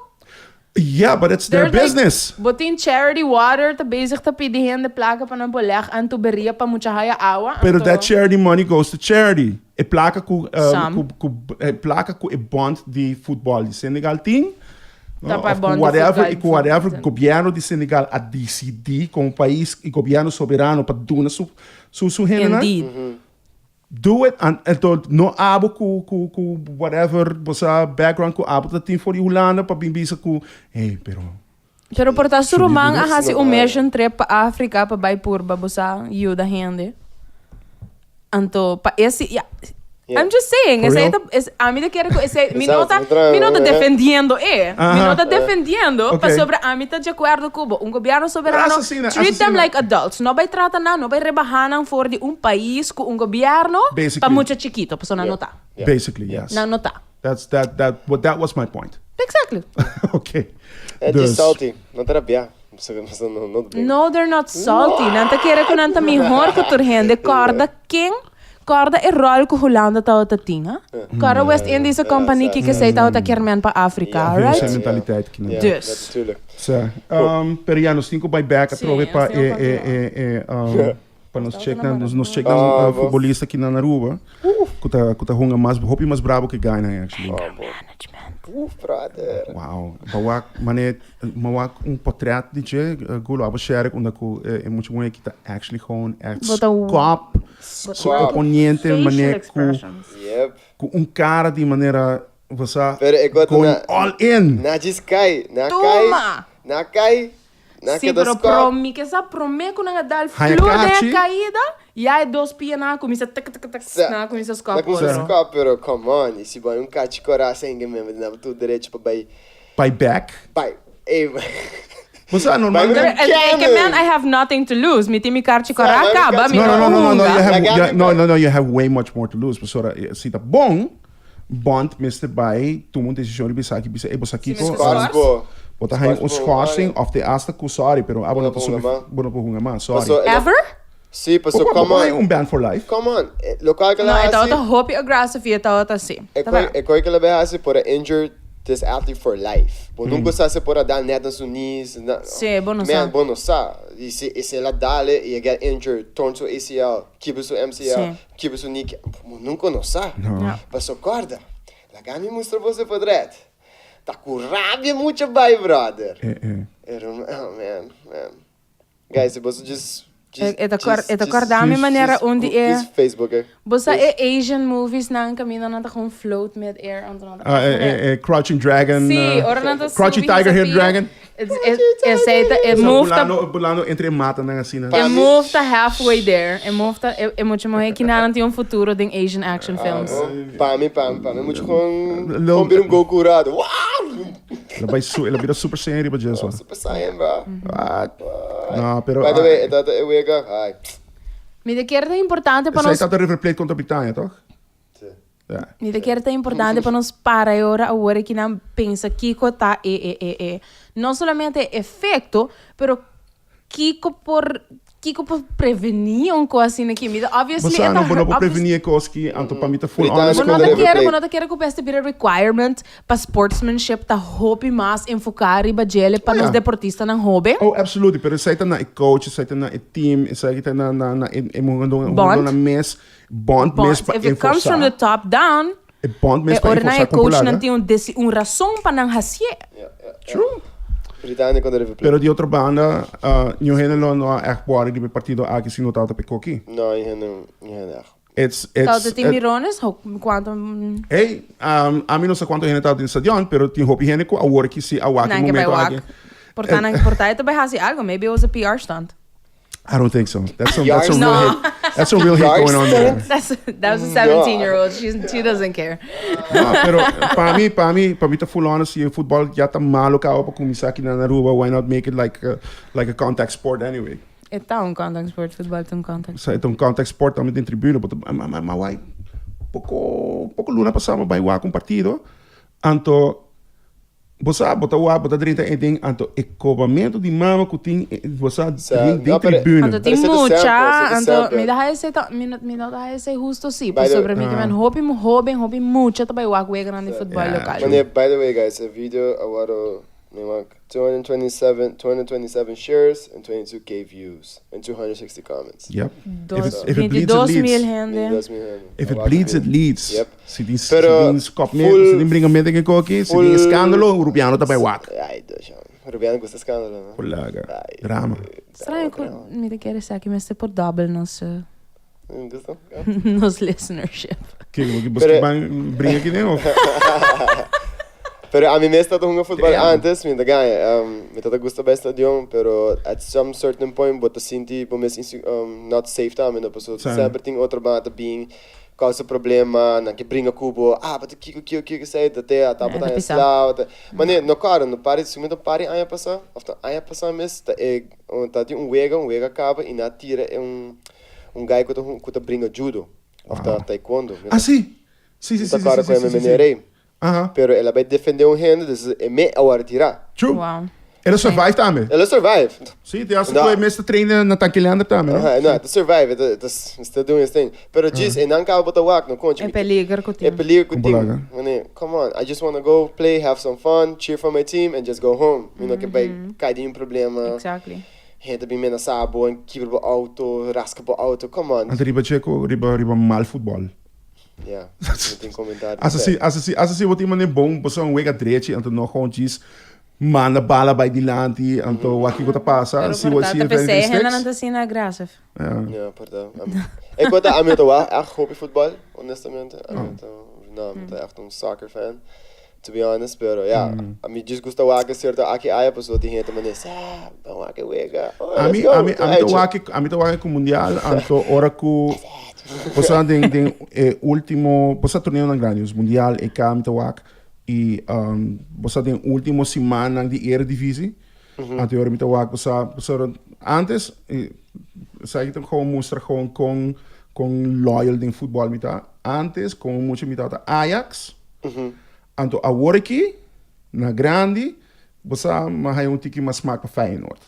Yeah, but it's their They're like, business. Bo tin charity water ta bezig ta pidi hende placa pa nan por leg aan tuberia pa mucha haya awa. Pero anto- that charity money goes to charity. E placa cu, um, Some. cu, cu, e placa cu e bond di futbol di Senegal tin, no? Ta pa Of cu bond di whatever, futbol y cu whatever tin. gobierno di Senegal a dicidi como pais y gobierno soberano pa duna su, su, su hendenan. Indeed. Do it, an, enton no abo ku, ku, ku whatever bo sa background ku abo ta tin for di Hulanda pa bin bisa ku, hey, pero Pero por ta su Should you do ruman a this? hasi No, un claro. mission trip pa Afrika pa bai purba bo sa yuda hende. Anto pa esi ya Yeah. I'm just saying, For esei real? ta es ami ta kere ku esei mi no ta Exacto, otra- mi no ta eh. defendiendo e. Mi no Aha. ta defendiendo Ok. pasobra ami ta di akuerdo ku bo. Un gobierno soberano Asesina, treat them asesina. like adults. No bai trata nan, no bai rebaha nan for di un pais ku un gobierno pa Basically. mucha chikito, pasobra nan no ta. Yeah. Basically, yes. Nan no ta. That's that that what that was my point. Exactly. Okay. É Dus- de salty, não te rabia. No, no, No, they're not salty. Nan ta kere ku nan ta mihor ku tur hende. Korda ken? Korda e rol ku Hulanda tabata tin, ha? Korda West Indische Company kiko esei tabata kier men pa Afrika, Ja. right? Zijn mentaliteit kinan. Ja, Dus. natuurlijk. Sa, um, pero ja, nos tin ku bai back Sí, atrobe nos pa tin e, ku e, e, e, um, pa nos check nan, nos, nos check nan Ah, uh, bo. futbolista ki nan Aruba. Ku ta, ku ta hunga mas, hopi mas brabo ke Guyana actually. Oh, bo. Management. Oef, brother. Wow. Bawak, mane, mawak un portret di dje, uh, Gulo, abo share unda ku eh, e mucha mujer ki ta actually gewoon echt Bota u- skop su Skop. oponiente Facial mane ku, expressions. Yep. ku un cara di manera, bosa, Pero ik word going na- all in. Na djis kai. Na kai. Tuma! Na kai. Na Sí, keda pero skop. promi que sa prome ku nan a dal Haya flor de kachi. caída, ya e dos pia nan a cuminsa tak tak tak Sa- nan a cuminsa Na skop cuminsa otro. skop, pero come on. E si bai un kachi coraça ainda mesmo, na tu derecho pa bai. Bai back. Bai. Ey. Bo sa, normalmente... Bai Pero, eh, eh, que man, I have nothing to lose. Mi tin mi karchi kora Sa, kaba, mi No, no, no, no, no, no, you hunga. have, Laga you, mi no, bai. no, no, you have way much more to lose. Pasobra, eh, si ta bon, bond mester bai tuma un decision riba esaki, bisa, eh, bo sa Si kiko, mester eh, Scores bo. bo ta haña un Scores bo, schorsing ah, of te hasta ku sorry, pero abo no Bo ta no por subi, hunga mas. bo no por hunga mas, sorry. Paso, Ever? Si, Bo paso, por come haña on. un ban for life. Come on. Eh, Lokual ke No, la e hasi. tabata hopi aggressive y e tabata así. E Ta koi, bera. e koi ke la bay hasi por a injure this athlete for life. Bo nunca sa si por a dal net na su knees. Na, Sí, bo no Man, sa. bo no sa. Y si, y si el a dale y e get injured, torn su ACL, kibra su MCL, Sí. kibra su knee, bo nunca no sa. No. Ja. Paso corda, laga mi mustra bo se podret. Ta cu rabia mucha bay, brother. Eh, eh. Era un, oh man, man. Guys, si boso just, just, E- e ta cor- just, e ta just, corda mi manera just un di e- just Facebook, eh. Bo sa e Asian movies nan caminda nan ta gewoon float mid air anto nan ta Ah, eh, eh, eh, Crouching Dragon. Sí, eh, ora nan ta Crouching subi Tiger, hisa Hidden pia. Dragon. Esei ta e move ta Bulando, bulando entre e matanan asina. E move ta halfway there. E move ta e mucha muhé kinanan tin un futuro den Asian action films. Pa mi, pa mi, pa mi mucho con con bira un Goku rato. Wow! El a bai su, el a bira Super Saiyan riba dje so. Super Saiyan, bro. What? No, pero By the way, e tata e wega, ay. Mi ta kere ta importante pa Esei nos tata River Plate contra Britania, toch? Sí. Ja. Mi ta kere ta importante pa nos para e ora awor aki nan pensa kiko ta e e e e no solamente e efecto, pero kiko por kiko por prevení un cos asina aki. Mi ta obviously Bo sa e ta no, bo no por obvious prevení e cos ki, anto pa mi ta full Britania honest Bo no contra ta River kere, bo Plate. no ta kere ku bes ta bira requirement pa sportsmanship ta hopi mas enfoká riba djele pa Oh, nos ja. deportistanan hoben. Oh, absolutely, pero esei ta na e coach, esei ta na e team, esei ta na na na e e Bond. hungadónan mes. Bond mes Bond. pa If it comes from enforzá. the top down, E bond mes e pa ora nan enforzá e kon por coachnan laga. tin un desi un rason pa nan hasié. Ja, ja, ja. True. Britania contra River Plate. Pero di otro banda, New Hende lo no a echt worry riba e partido aki si no tabata p'e koki. No, New Hende, New Hende echt. It's, it's, Tabata tin it- mirones? Ho, kuantu? Hey, ami no sa kuantu hende tabata den stadion, pero tin hopi hende ku awor ki si a wak e Nan ke bai momento wak. aki. Por ta nan, por ta e ta bai hasi algo. Maybe it was a PR stunt. I don't think so. That's some, that's some No. real hate. That's some real hate going on there. That's, that was a 17 year old. She's, she doesn't care. No, pero pa mi, pa mi, pa mi ta full honest, si e futbol ya ta malo caba pa cuminsa aki na Aruba, why not make it like a, like a contact sport anyway? E ta un contact sport, futbol ta un contact. Sa, e ta un contact sport tambe den tribuna, but ma, ma, ma, why? Poco, poco luna pasa mi bai wak un partido, anto Bo sa, bo ta wak, bo ta drenta e den, anto e kobamentu di mama ku tin, bo sa, Sa, den, den no, pero- tribuna. Anto tin Pero esei ta mucha, sample, esei ta anto sample. mi ta haya esei ta, mi no, mi no ta haya esei husto si, By the- pasobra mi ta men Ah. hopi hoben, hopi mucha ta bai wak weganan di futbol Yeah, lokal. true. Meneer, by the way guys, e video a wòrdu, mi wak, 227, 227 shares and 22k views and 260 comments. Yep. Dos, If it, if it bleeds, it 22 mil leads. hende. 22 mil hende. If it A wak bleeds, it video. leads. Yep. Si tin, si Pero tin skopmento, full- si tin bringamento den e koki, si tin full- eskándalo, un rubiano ta bai wak. Ay, Dios, jong. Rubiano gusta eskándalo, no? Kolaga. Ay, Drama. Straño ku mi ta kere sa ki mester por dobel nos, eh, Gusta? nos listenership. Ke, bo Pero- ke ban bringa aki den of? Pero ami mes tata hunga futbal Damn. antes, mi ta gaña. Mi tata gusta bai stadion, pero at some certain point bo ta sinti bo mes inse not safe tambe, no? Pasobra Sa. semper tin otro banda ta bin causa problema, nan ke bringa ku bo, ah, bo ta kiko, kiko, kiko, esei, ta te, ata bo Ja, ta ta haña pisa. sla, ta. Ma ne, no kòrda, no pari, si mi ta pari aña pasá, òf ta aña pasá mes, ta e, ta tin un wega, un wega kaba i nan a tira e un, un guy ku ta ku ta bringa judo, òf ta taekwondo. Ah, si! Si, si, Mi si, ta si, kòrda si, ku e si, si, si. meneer ei. Aha. Pero el a bai defende un hende, dus e me a wòrdu tirá. True. Wow. El a survive tambe. El a survive. Sí, te hace No. ku e mes ta train na Tankilander tambe, no? Aha, no, e ta survive, e ta, e ta still doing his thing. Pero djis, e nan kaba bo ta wak, no konchi. E peliger ku E tin. peliger ku Kon tin. balaga. Mane, come on, I just wanna go play, have some fun, cheer for my team and just go home. Mi no ke bai kai den un problema. Exactly. Hende ta bin menasá bo, en kibra bo auto, raska bo auto, come on. Anto riba dje ku riba riba mal futbòl. Ja, no tin komentario. Asa si, asa si, asa si bo tin manera bon, bo sa un wega drechi, anto no gewoon djis manda bala bai dilanti, anto wak kiko ta pasa. Pero Si por bo ta si ta e p'esei sticks. hendenan ta asina agressief. Ja. Ja, por ta. Ik word ami ta wak echt hopi futbal, honestamente. Ami ta, no, mi ta echt un soccer fan, to be honest, pero ja, ami djis gusta wak cierto aki aya, pasobra tin hende manera, sa, ban wak e wega. Oh, let's Ami, go. ami, ami ta Aichi. wak, ami ta wak ku mundial, anto ora ku Bo sa den den e ultimo, bo sa torneonan grandi, dus mundial, EK mi ta wak y bo sa den ultimo simannan di Eredivisie. Anto ora mi ta wak bo sa, bo sa antes esaki ta gewoon mustra gewoon con con loyal den futbol mi ta. Antes como mucha mi tabata Ajax, anto awor aki na grandi bo sa mi a haya un tiki mas smak pa Feyenoord.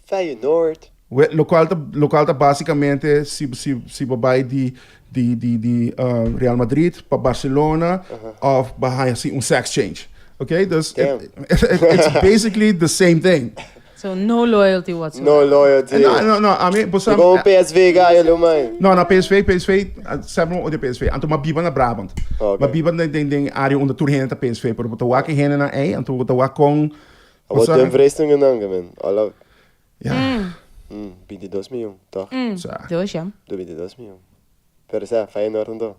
Feyenoord. We, locual ta, locual ta basicamente si, si, si bo bai di, di, di, di uh, Real Madrid pa Barcelona of ba haya si un sex change. Okay, dus Damn. it, it, it's basically the same thing. So no loyalty whatsoever. No loyalty. No, no, no, a mi, bo sa, Bo un PSV guy, lo man. No, no, PSV, PSV, semper mi odia PSV. Anto m'a biba na Brabant. Okay. M'a biba den, den, den area unda tur hende ta PSV, pero bo ta wak e hendenan ei, anto bo ta wak kon, bo Awor sa, Dumfries tin un nanga, man. All out. Ja. 22 miljoen, toch? Sa. Dos, ja. Do 22 miljoen. Pero sa, Feyenoord anto.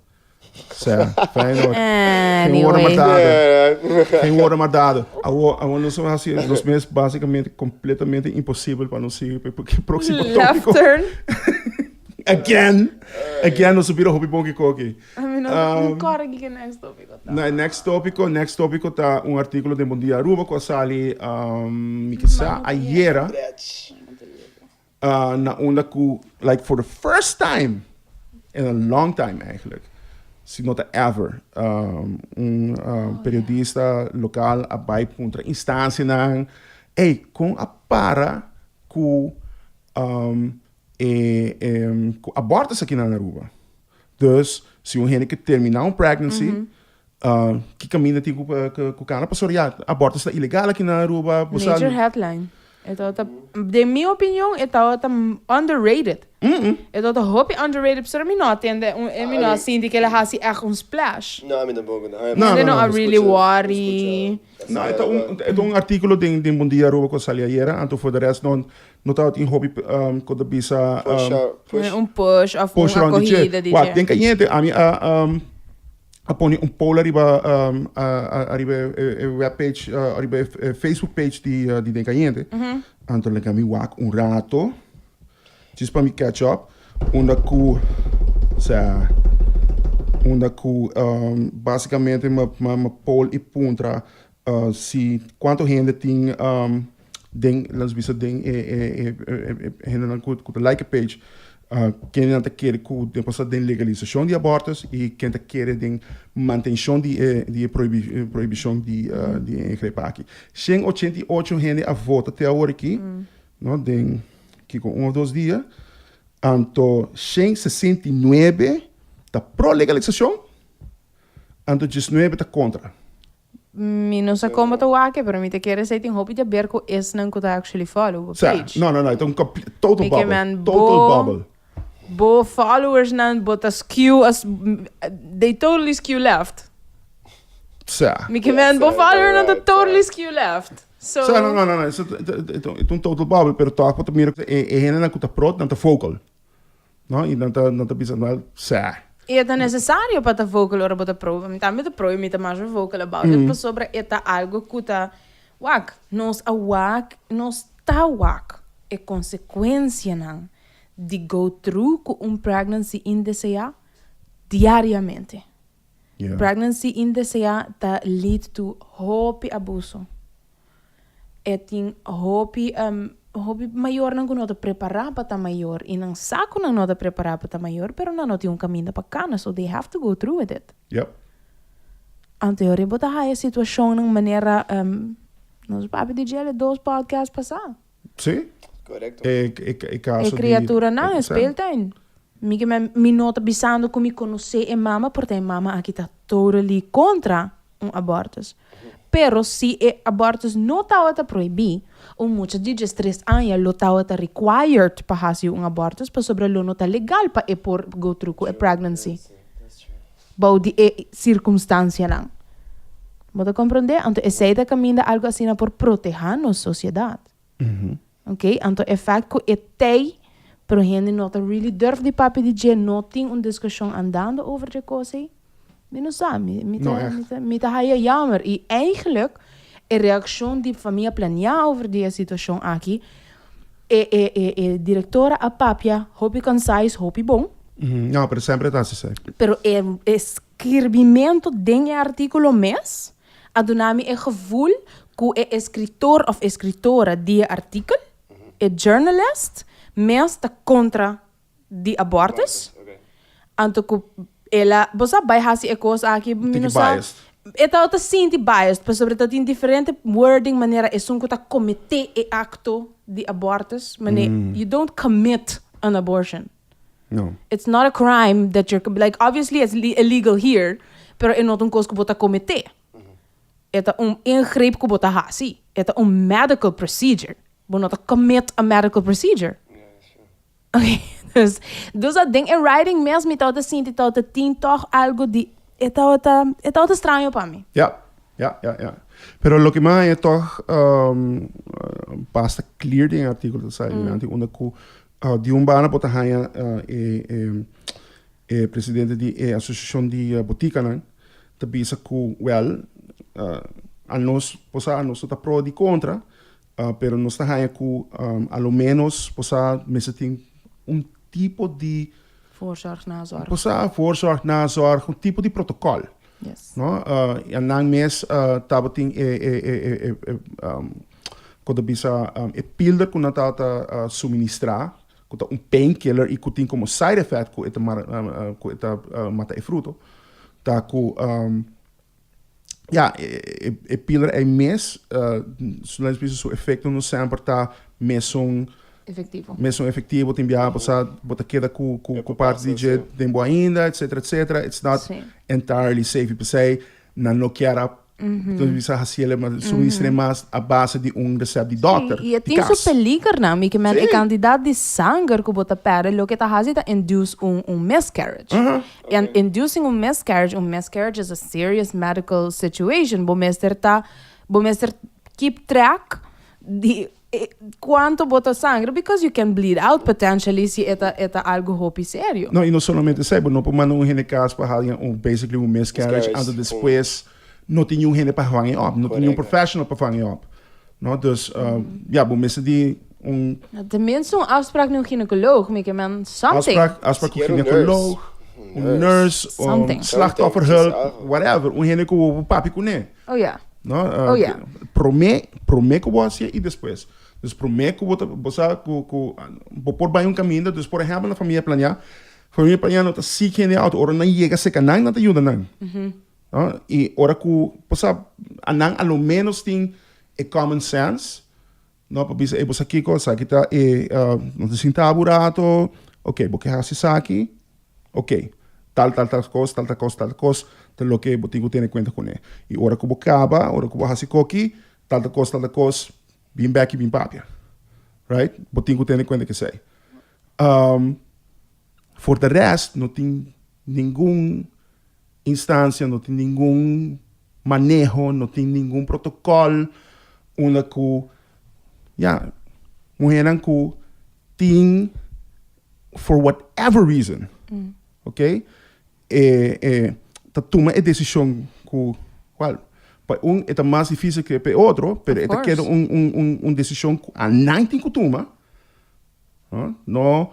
Sea, Feyenoord. Geen woorden maar Anyway. daden. Geen woorden maar daden. Awo, awo nos a haci nos mes basicamente completamente imposibel pa nos sigui pa e proximo Left topico. turn. Again. Again nos a bira hopi bon kikoki. Mi no um, kòrda kiko next topico ta. Na, next topico, next topico ta un artículo den Bon Dia Aruba ku a sali um, mi kisa ayera uh, na unda ku like for the first time in a long time eigenlijk si no ta ever um, un um, periodista local a bai puntra instancianan ey kon a para ku um, e, e ku abortus aki na Aruba. Dus, si un hende ke terminá un pregnancy, ki kaminda tin ku kana? Pasobra ya, abortus ta ilegal aki na Aruba. Bo sa. Major headline. E tabata, den mi opinion, e tabata underrated. E tabata hopi underrated pasobra mi no a tende, mi no a sinti ku el a hasi ègt un splash. No, ami tampoco. No, no, Hende no a no. really worry. No, e ta un, e ta un artíkulo den, den Bon Dia Aruba ku a sali ayera, anto for de rest no, No tabatin hopi ku ta bisa. Push out, push. Un push of Push un rond di dje. acogida di Wak, dje. den kayente ami a a pone un poll ariba ariba e webpage ariba e Facebook page di di Den Kayente. Anto laga mi wak un rato djis pa mi catch up unda ku sa unda ku basikamente mi mi poll i puntra si kuantu hende tin den lanos bisa den e e e hendenan ku ku ta like e page kendenan ta kere ku den pasa den legalisashon di abortus i ken ta kere den mantenshon di e di e prohibishon di di e ingreep aki. 188 hende a vota te awor aki no den kiko un of dos dia anto 169 ta pro legalisashon anto 19 ta kontra. Mi no sa kon bo ta wak e, pero mi ta kere esei tin hopi di aber ku esnan ku ta actually follow bo Sa, page. no, no, no, e ta un total Mi ke bubble, men total bo bubble. bo followers nan bo ta skew as they totally skew left. Sa. Mi ke men bo Yes, follower nan ta right, totally sa. skew left. So Sa, no, no, no, no, e ta un total bubble, pero tòg bo ta mira ku e e hendenan ku ta pro nan ta vocal. No, i nan ta nan ta bisa wel sa. I e ta necesario pa ta vocal ora bo ta pro. Mi tambe ta pro i mi ta masha vocal about it pasobra e ta algo cu ta wak. Nos a wak, nos ta wak e consecuencianan di go through cu un pregnancy indesea diariamente. Pregnancy indesea ta lead to hopi abuso. E tin hopi hopi mayornan ku no ta prepará pa ta mayor i nan sa ku nan no ta prepará pa ta mayor pero nan no tin un kaminda pa kana so they have to go through with it. Yep. Anto e ora bo ta haya situashonnan manera nos papia di djele dos podcast pasá. Sí. Korekto. E e e kaso E di kriaturanan e speeltuin. Mi ke men mi no ta bisando ku mi konosé e mama por ta e mama aki ta totally kontra un abortus. Pero si e abortus no tabata prohibí, un mucha di diestres aña lo tabata required pa hasi un abortus pasobra lo no ta legal pa e por go through ku e pregnancy bou di e sirkunstansianan. Bo ta komprondé? Anto esei ta kaminda algu asina por protehá nos sosiedat. Ok, anto e fact cu e tey, pero hende no ta really durf di papia di dje, no tin un discusion andando over dje cos ey, mi no sa, mi, mi No, ta, echt. mi ta, mi ta haya jammer. Y eigenlijk e reaccion di famia Planea over di e situacion aki, e, e, e, e directora a papia hopi concise, hopi bon. No, pero semper e ta haci esey. Pero e, e skirbimento den e articulo mes, A duna mi e gevoel ku e eskritor òf eskritora di e artikel, e journalist, mes ta kontra di abortus. Anto ku el a, bo sa, bai hasi e kos aki, mi no sa. E tabata sinti biased pasobra ta tin diferente wording manera esun ku ta kometé e akto di abortus, mane you don't commit an abortion. No. It's not a crime that you're like obviously it's illegal here, pero e no ta un kos ku bo ta kometé. E ta un ingreep ku bo ta hasi. E ta un medical procedure. Bo no ta commit a medical procedure. Okay, dus, dus dat den e writing mes mi tabata sinti tabata tin tòg algo di e tabata e tabata straño pa mi. Ja, ja, ja, ja. Pero loke mi a haña tòg basta clear den e artíkulo ta sa dilanti unda ku Di un banda bo ta haña e. E presidente di e asosiashon di botikanan ta bisa ku wèl anos por sa anos no ta pro di kontra pero nos ta haña ku a lo ménos por sa mester tin un tipo di Voorzorg, nazorg. Por sa voorzorg, nazorg, un tipo di protokòl. Yes. No? I anan mes tabatin e e e e e kon ta bisa e pilder ku nan tabata suministrá ku ta un painkiller i ku tin komo side effect ku e ta ku e ta mata e fruto ta ku ya e pilder ei mes su efecto no semper ta mesun Efectivo. Mesun efectivo tin biaha bo sa bo ta keda ku ku parti di dje den bo ainda etcetera etcetera it's not entirely safe i p'esei nan no kier a bisa hasiel suministr'e mas a base di un recept di dokter Sí, i e tin su peligernan, mi ke men e kantidat di sanger ku bo ta pèrdè loke ta hasi ta induce un un miscarriage. And inducing un miscarriage, un miscarriage is a serious medical situation, bo mester ta bo mester keep track di Cuanto bo ta sangra because you can bleed out potentially si e ta e ta algo hopi serio. No, y no solamente esey, bo no por manda un hende cas pa haña un basically un miscarriage, anto despues no tin niun hende pa vang e op, no tin niun professional pa vang e op. No, dus ya, bo mester di un. Tenminste un afspraak nu un gynaecoloog, mi ke men something. Afspraak, afspraak cu gynaecoloog, un nurse, un slachtofferhulp, whatever, un hende cu bo por papia cune. Oh ya. No? Oh ya. Promé, promé ku bo hasié i despues. Dus promé ku bo ta, bo sa ku, ku bo por bai un kaminda. Dus por ehèmpel na Famia Planiá, Famia Planiá no ta sigi hende outo. Ora nan yega serka nan, nan ta yuda nan. No? I ora ku, bo sa, anan a lo ménos tin e common sense, no, pa bisa, ey bo sa kiko, esaki ta e, nos ta sinta bo un rato, ok, bo ke hasi esaki? Ok, tal, tal, tal kos, tal, tal kos, tal kos ta loke bo tin ku tene kuenta kuné. I ora ku bo kaba, ora ku bo hasi koki, tal, tal kos, tal, tal kos, bin bèk i bin papia. Right? Bo tin ku tene kuenta ku esei. For de rest, no tin ningun instansia, no tin ningun maneho, no tin ningun protokòl unda ku, ya, muhénan ku tin for whatever reason, ok, e e ta tuma e desishon ku, wèl, pa un e ta mas difísil ke pa e otro, pero e ta keda un un un desishon ku anan tin ku tuma, no.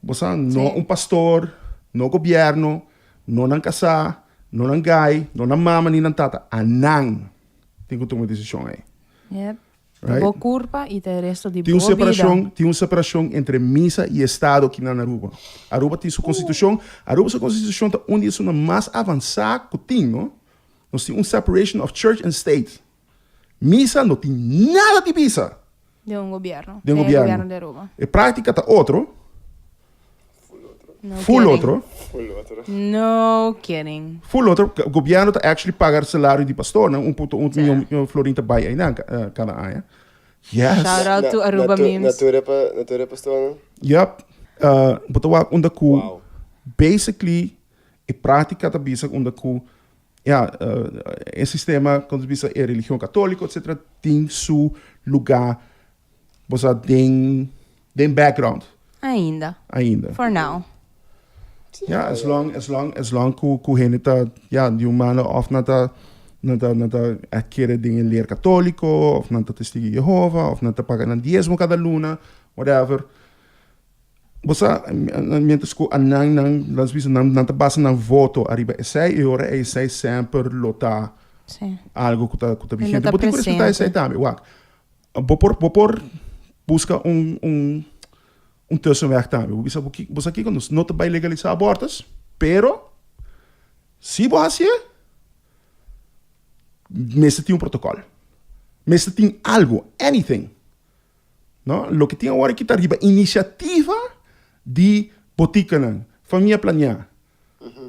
Bo sa, no un pastor, no gobierno, no nan casá, no nan gai, no nan mama ni nan tata. Anan tin cu tuma e decision ey. Yep. Right? Bo curpa y ta e resto di Tin un bo bida. separacion, tin un separacion entre misa y estado aki na Aruba. Aruba tin su constitucion. Aruba su constitucion ta un di esunnan mas avansa cu tin, no? Nos tin un separation of church and state. Misa no tin nada di bisa. Den un gobierno. Den un gobierno. Den e gobierno di Aruba. E práctica ta otro. Full otro. No Full kidding. otro. Full otro. No kidding. Full otro. Gobierno ta actually paga salario di pastornan, 1.1 Sí. miljoen florin ta bai einan cada aña. Yes. Shout out to Aruba Na, memes. na tur e, na tur e pastornan? Yep. Bo ta wak unda ku Wow. basically e práctica ta bisa unda ku Ya, e sistema, kon ta bisa, e religion katóliko, etcetera, tin su lugá, bo sa, den, den background. Ainda. Ainda. For now. Ya, as long, as long, as long ku, ku hende ta, ya, di un mano òf nan ta, nan ta, nan ta a kere den e leer katóliko, òf nan ta testigo di Jehova, òf nan ta paga nan diesmo kada luna, whatever. Bo sa, mientras ku anan nan, laat bisa, nan, nan ta basa nan voto ariba esei, e ora ei esei semper lo ta Sí. algo ku ta, ku ta E lo vigente. ta Bo tin ku respetá esei presente. tambe. Wak, bo por, bo por buska un, un, un tussenweg tambe. Bo bisa, bo ki, bo sa kiko, nos no ta bai legalisá abortus, pero si bo hasié, mester tin un protokòl. Mester tin algo, anything. No, loke tin awor aki ta riba inisiativa di botikanan, Famia Planiá.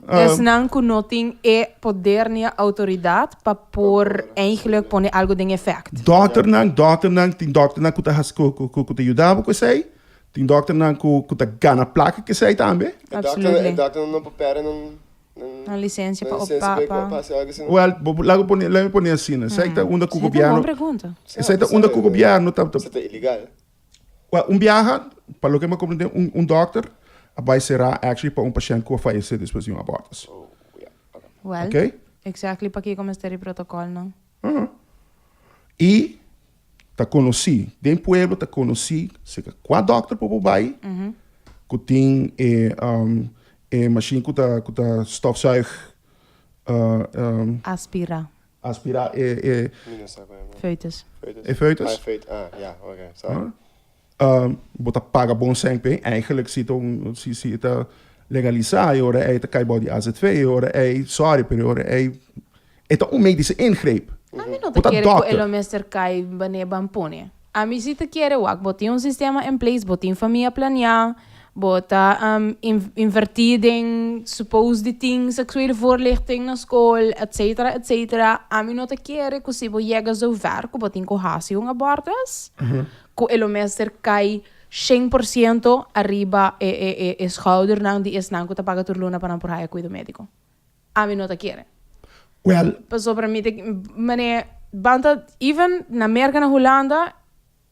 Esnan ku no tin e poder ni e outoridat pa por eigenlijk pone algu den efèkt. Dòkternan, dòkternan, tin dòkternan ku ta hasi, ku, ku, ku ta yuda bo ku esei, tin dòkternan ku, ku ta gana plaka ku esei tambe. E dòkternan, e Absolutely. dòkternan no por pèrdè nan, Nan lisensia pa lisensia pa, pa pa. hasi algu asina. Wèl, bo laga pone, laga mi pone asina, esei ta unda ku Esei ta un bon gobièrnu, pregunta. esei ta unda ku gobièrnu ta, ta. Esei ta ilegal. Wèl, un biaha, pa loke mi a komprendé, un, un dòkter. a bai será actually pa un pashènt ku a fayesé despues di un abortus. Oh, yeah. Okay. Well, Okay? exactly pakiko mester di protocolnan. I ta konosí, den pueblo ta konosí serka kua dòkter por por bai ku tin e e mashin ku ta ku ta stofzuig Aspirá. Aspirá e e Mi no sa kua e. Foetus. Foetus. E foetus. Ah, foet, ah, ja, oké, sorry. Bo ta paga bon sèn p'e. Eigenlijk si ta un si si ta legalisá e ora ei ta kai bou di AZV e ora ei sorry pero e ora ei e ta un medische ingreep. Ami no Bo ta ta kere ku e dòkter. lo mester kai wanneer ban pone. Ami si ta kere wak bo tin un sistema in place, bo tin famia planeá, bo ta invertí den suppose di tin seksuele voorlichting na skol etcetera etcetera. Ami no ta kere ku si bo yega zover ku bo tin ku hasi un abortus ku e lo mester kai 100% ariba e e e e schoudernan di esnan ku ta paga tur luna pa nan por haya kuido médiko. Ami no ta kere. Well. Pasobra mi ta mane ban ta even na Merka na Hulanda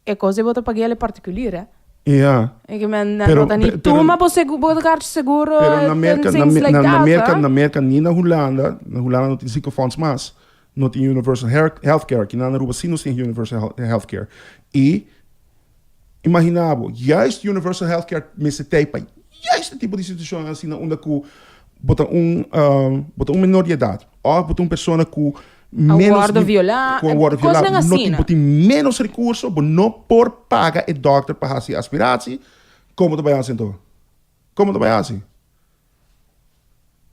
e kos di bo ta paga el e particulier eh. Ja. Ik men nan no ta ni tuma bo segu bo kaart seguro Pero na Merka and things like na that. Merka na Merka ni na Hulanda na Hulanda no tin ziekenfonds mas no tin universal healthcare aki na Aruba si nos tin universal healthcare y Imagina bo, juist Universal Health Care mester tei pa juist e tipo di situacion asina unda cu bo ta un bo ta un menor di edad of bo ta un persona cu menos A wordo viola, cu a wordo viola, cosnan no tin, asina. bo tin menos recurso, bo no por paga e dokter pa haci aspiratie, como bo ta bay haci anto? Como bo ta bay haci?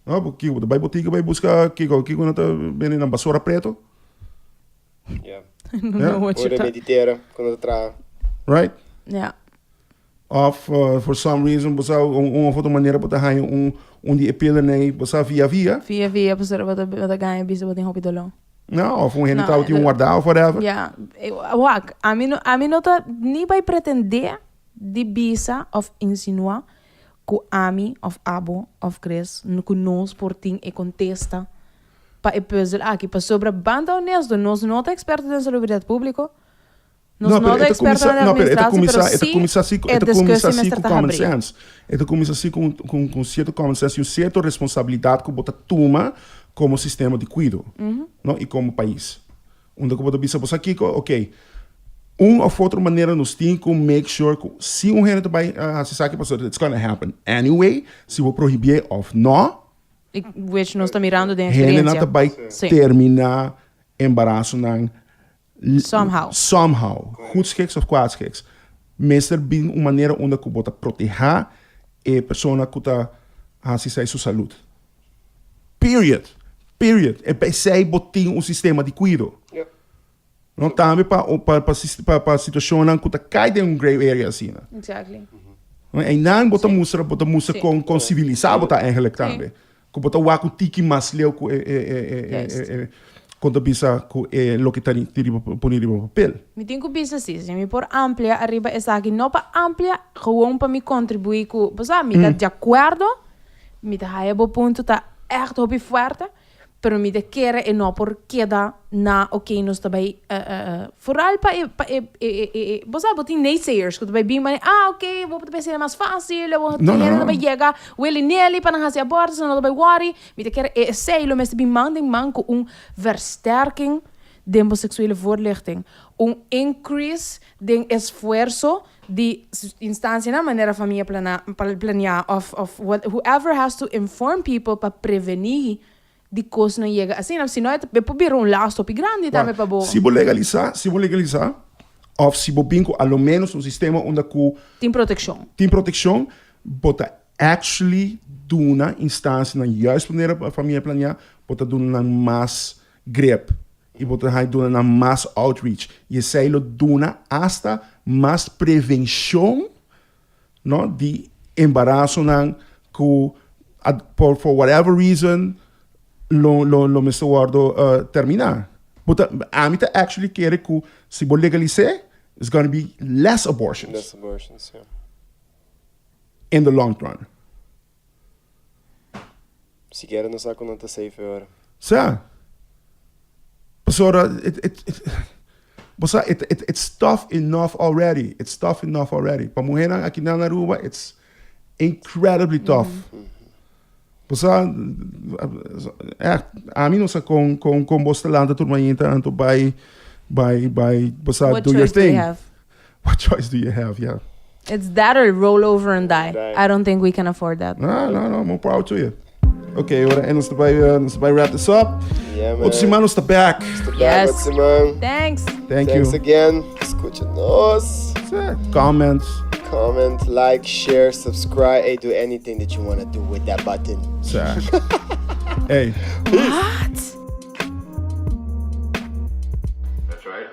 No, bo kico bo ta bay botica bay busca kico, kico nan ta bende nan basura preto? Yeah. No know what Un you're remedi tera ku no ta traha. Right? Yeah. Of for some reason bo sa un un of otro manera bo ta haña un un di e pillen ei bo sa via via. Via via pasobra bo ta bo ta gaña bisa bo tin hopi doló. No, of un hende No, tabatin un wardá of whatever. Yeah. Wak, ami no ami no ta ni bai pretendé di bisa of insinuá ku ami of abo of Chris ku nos por tin e kontesta pa e puzzel aki pasobra ban ta honesto nos no ta experto den salubridad publico nos No, no pero ta e ta experto cuminsa, den no, pero e ta administratie cuminsa, pero e ta si cuminsa si, e e ta cuminsa discussie si mester cu ta common habri. sense. E ta cuminsa si cu cu cu cierto common sense y un cierto responsabilidad cu bo ta tuma como sistema di cuido, no, y como pais. Unda cu bo ta bisa bo sa kico, ok, un of otro manera nos tin cu make sure cu si un hende ta bay haci esaki pasobra it's gonna happen anyway, si bo prohibie of no, I which nos ta mirando den Hendenan experiencia. ta bai Sí. terminá embarasonan Somehow. somehow, goedschiks of kwaadschiks. Mester bin un manera unda ku bo ta protehá e persona ku ta hasi esei su salud. Period. Period. E p'esei bo tin un sistema di kuido. No tambe pa pa pa pa pa situacionnan cu ta cay den un grey area asina. Exactly. No, einan bo ta mustra, bo ta mustra Sí. con con civilisa bo ta eigenlijk tambe. Cu bo ta wak un tiki mas leu cu e e e e e Juist. e e con ta bisa cu e loke ta ri riba poni riba papel. Mi tin cu bisa si, si mi por amplia ariba esaki, no pa amplia, gewoon pa mi contribui cu, bo sa, mi ta di acuerdo, mi ta haya bo punto ta echt hopi fuerte, Pero mi ta kere e no por keda na ok nos ta bai vooral pa e pa e e e bo sa bo tin naysayers ku ta bai bin mane ah ok bo ta pensa e mas fácil bo No, no, hende ta no. bai yega willy nilly pa nan hasi aborto nan no ta bai worry mi ta kere e esei lo mester bin man den man ku un versterking den bo seksuele voorlichting un increase den esfuerso di instancianan manera Famia Plana Planea of of what whoever has to inform people pa preveni di cosnan yega asina si no e ta e por bira un last hopi grandi tambe pa bo. Si bo legalisa, si bo legalisa of si bo bin cu a lo menos un sistema unda cu. Tin proteccion. Tin proteccion, bo ta actually duna instancianan juist manera Famia Planea, bo ta duna nan mas grip. I bo ta haña duna nan mas outreach. I esei lo duna asta mas prevenshon, no, di embarasonan ku a por for whatever reason lo lo lo mester wòrdu terminá. Bo ta ami ta actually kere ku si bo legalis'é it's gonna be less abortions. Less abortions, yeah. In the long run. Sikiera no sa ku nan ta safe e ora. Sa. Pasobra it it it bo sa it it it's tough enough already. It's tough enough already. Pa muhernan aki na Aruba it's. Incredibly tough. Bo sa, echt, ami no sa con, con, con bo ta lanta tur mañana anto bai, bai, bai, bo sa, What do your choice do you thing. have? What choice do you have, yeah. It's that or roll over and die. Die. I don't think we can afford that. No, no, no, more power to you. Okay, ora, en nos ta bai, eh, nos ta bai wrap this up. Yeah, man. Otro siman nos ta back. Yes. Otro siman. Thanks. Thank Thanks you. again. Scucha nos. Comments. Comment, like, share, subscribe. Hey, do anything that you want to do with that button. Sa. Hey. What? That's right.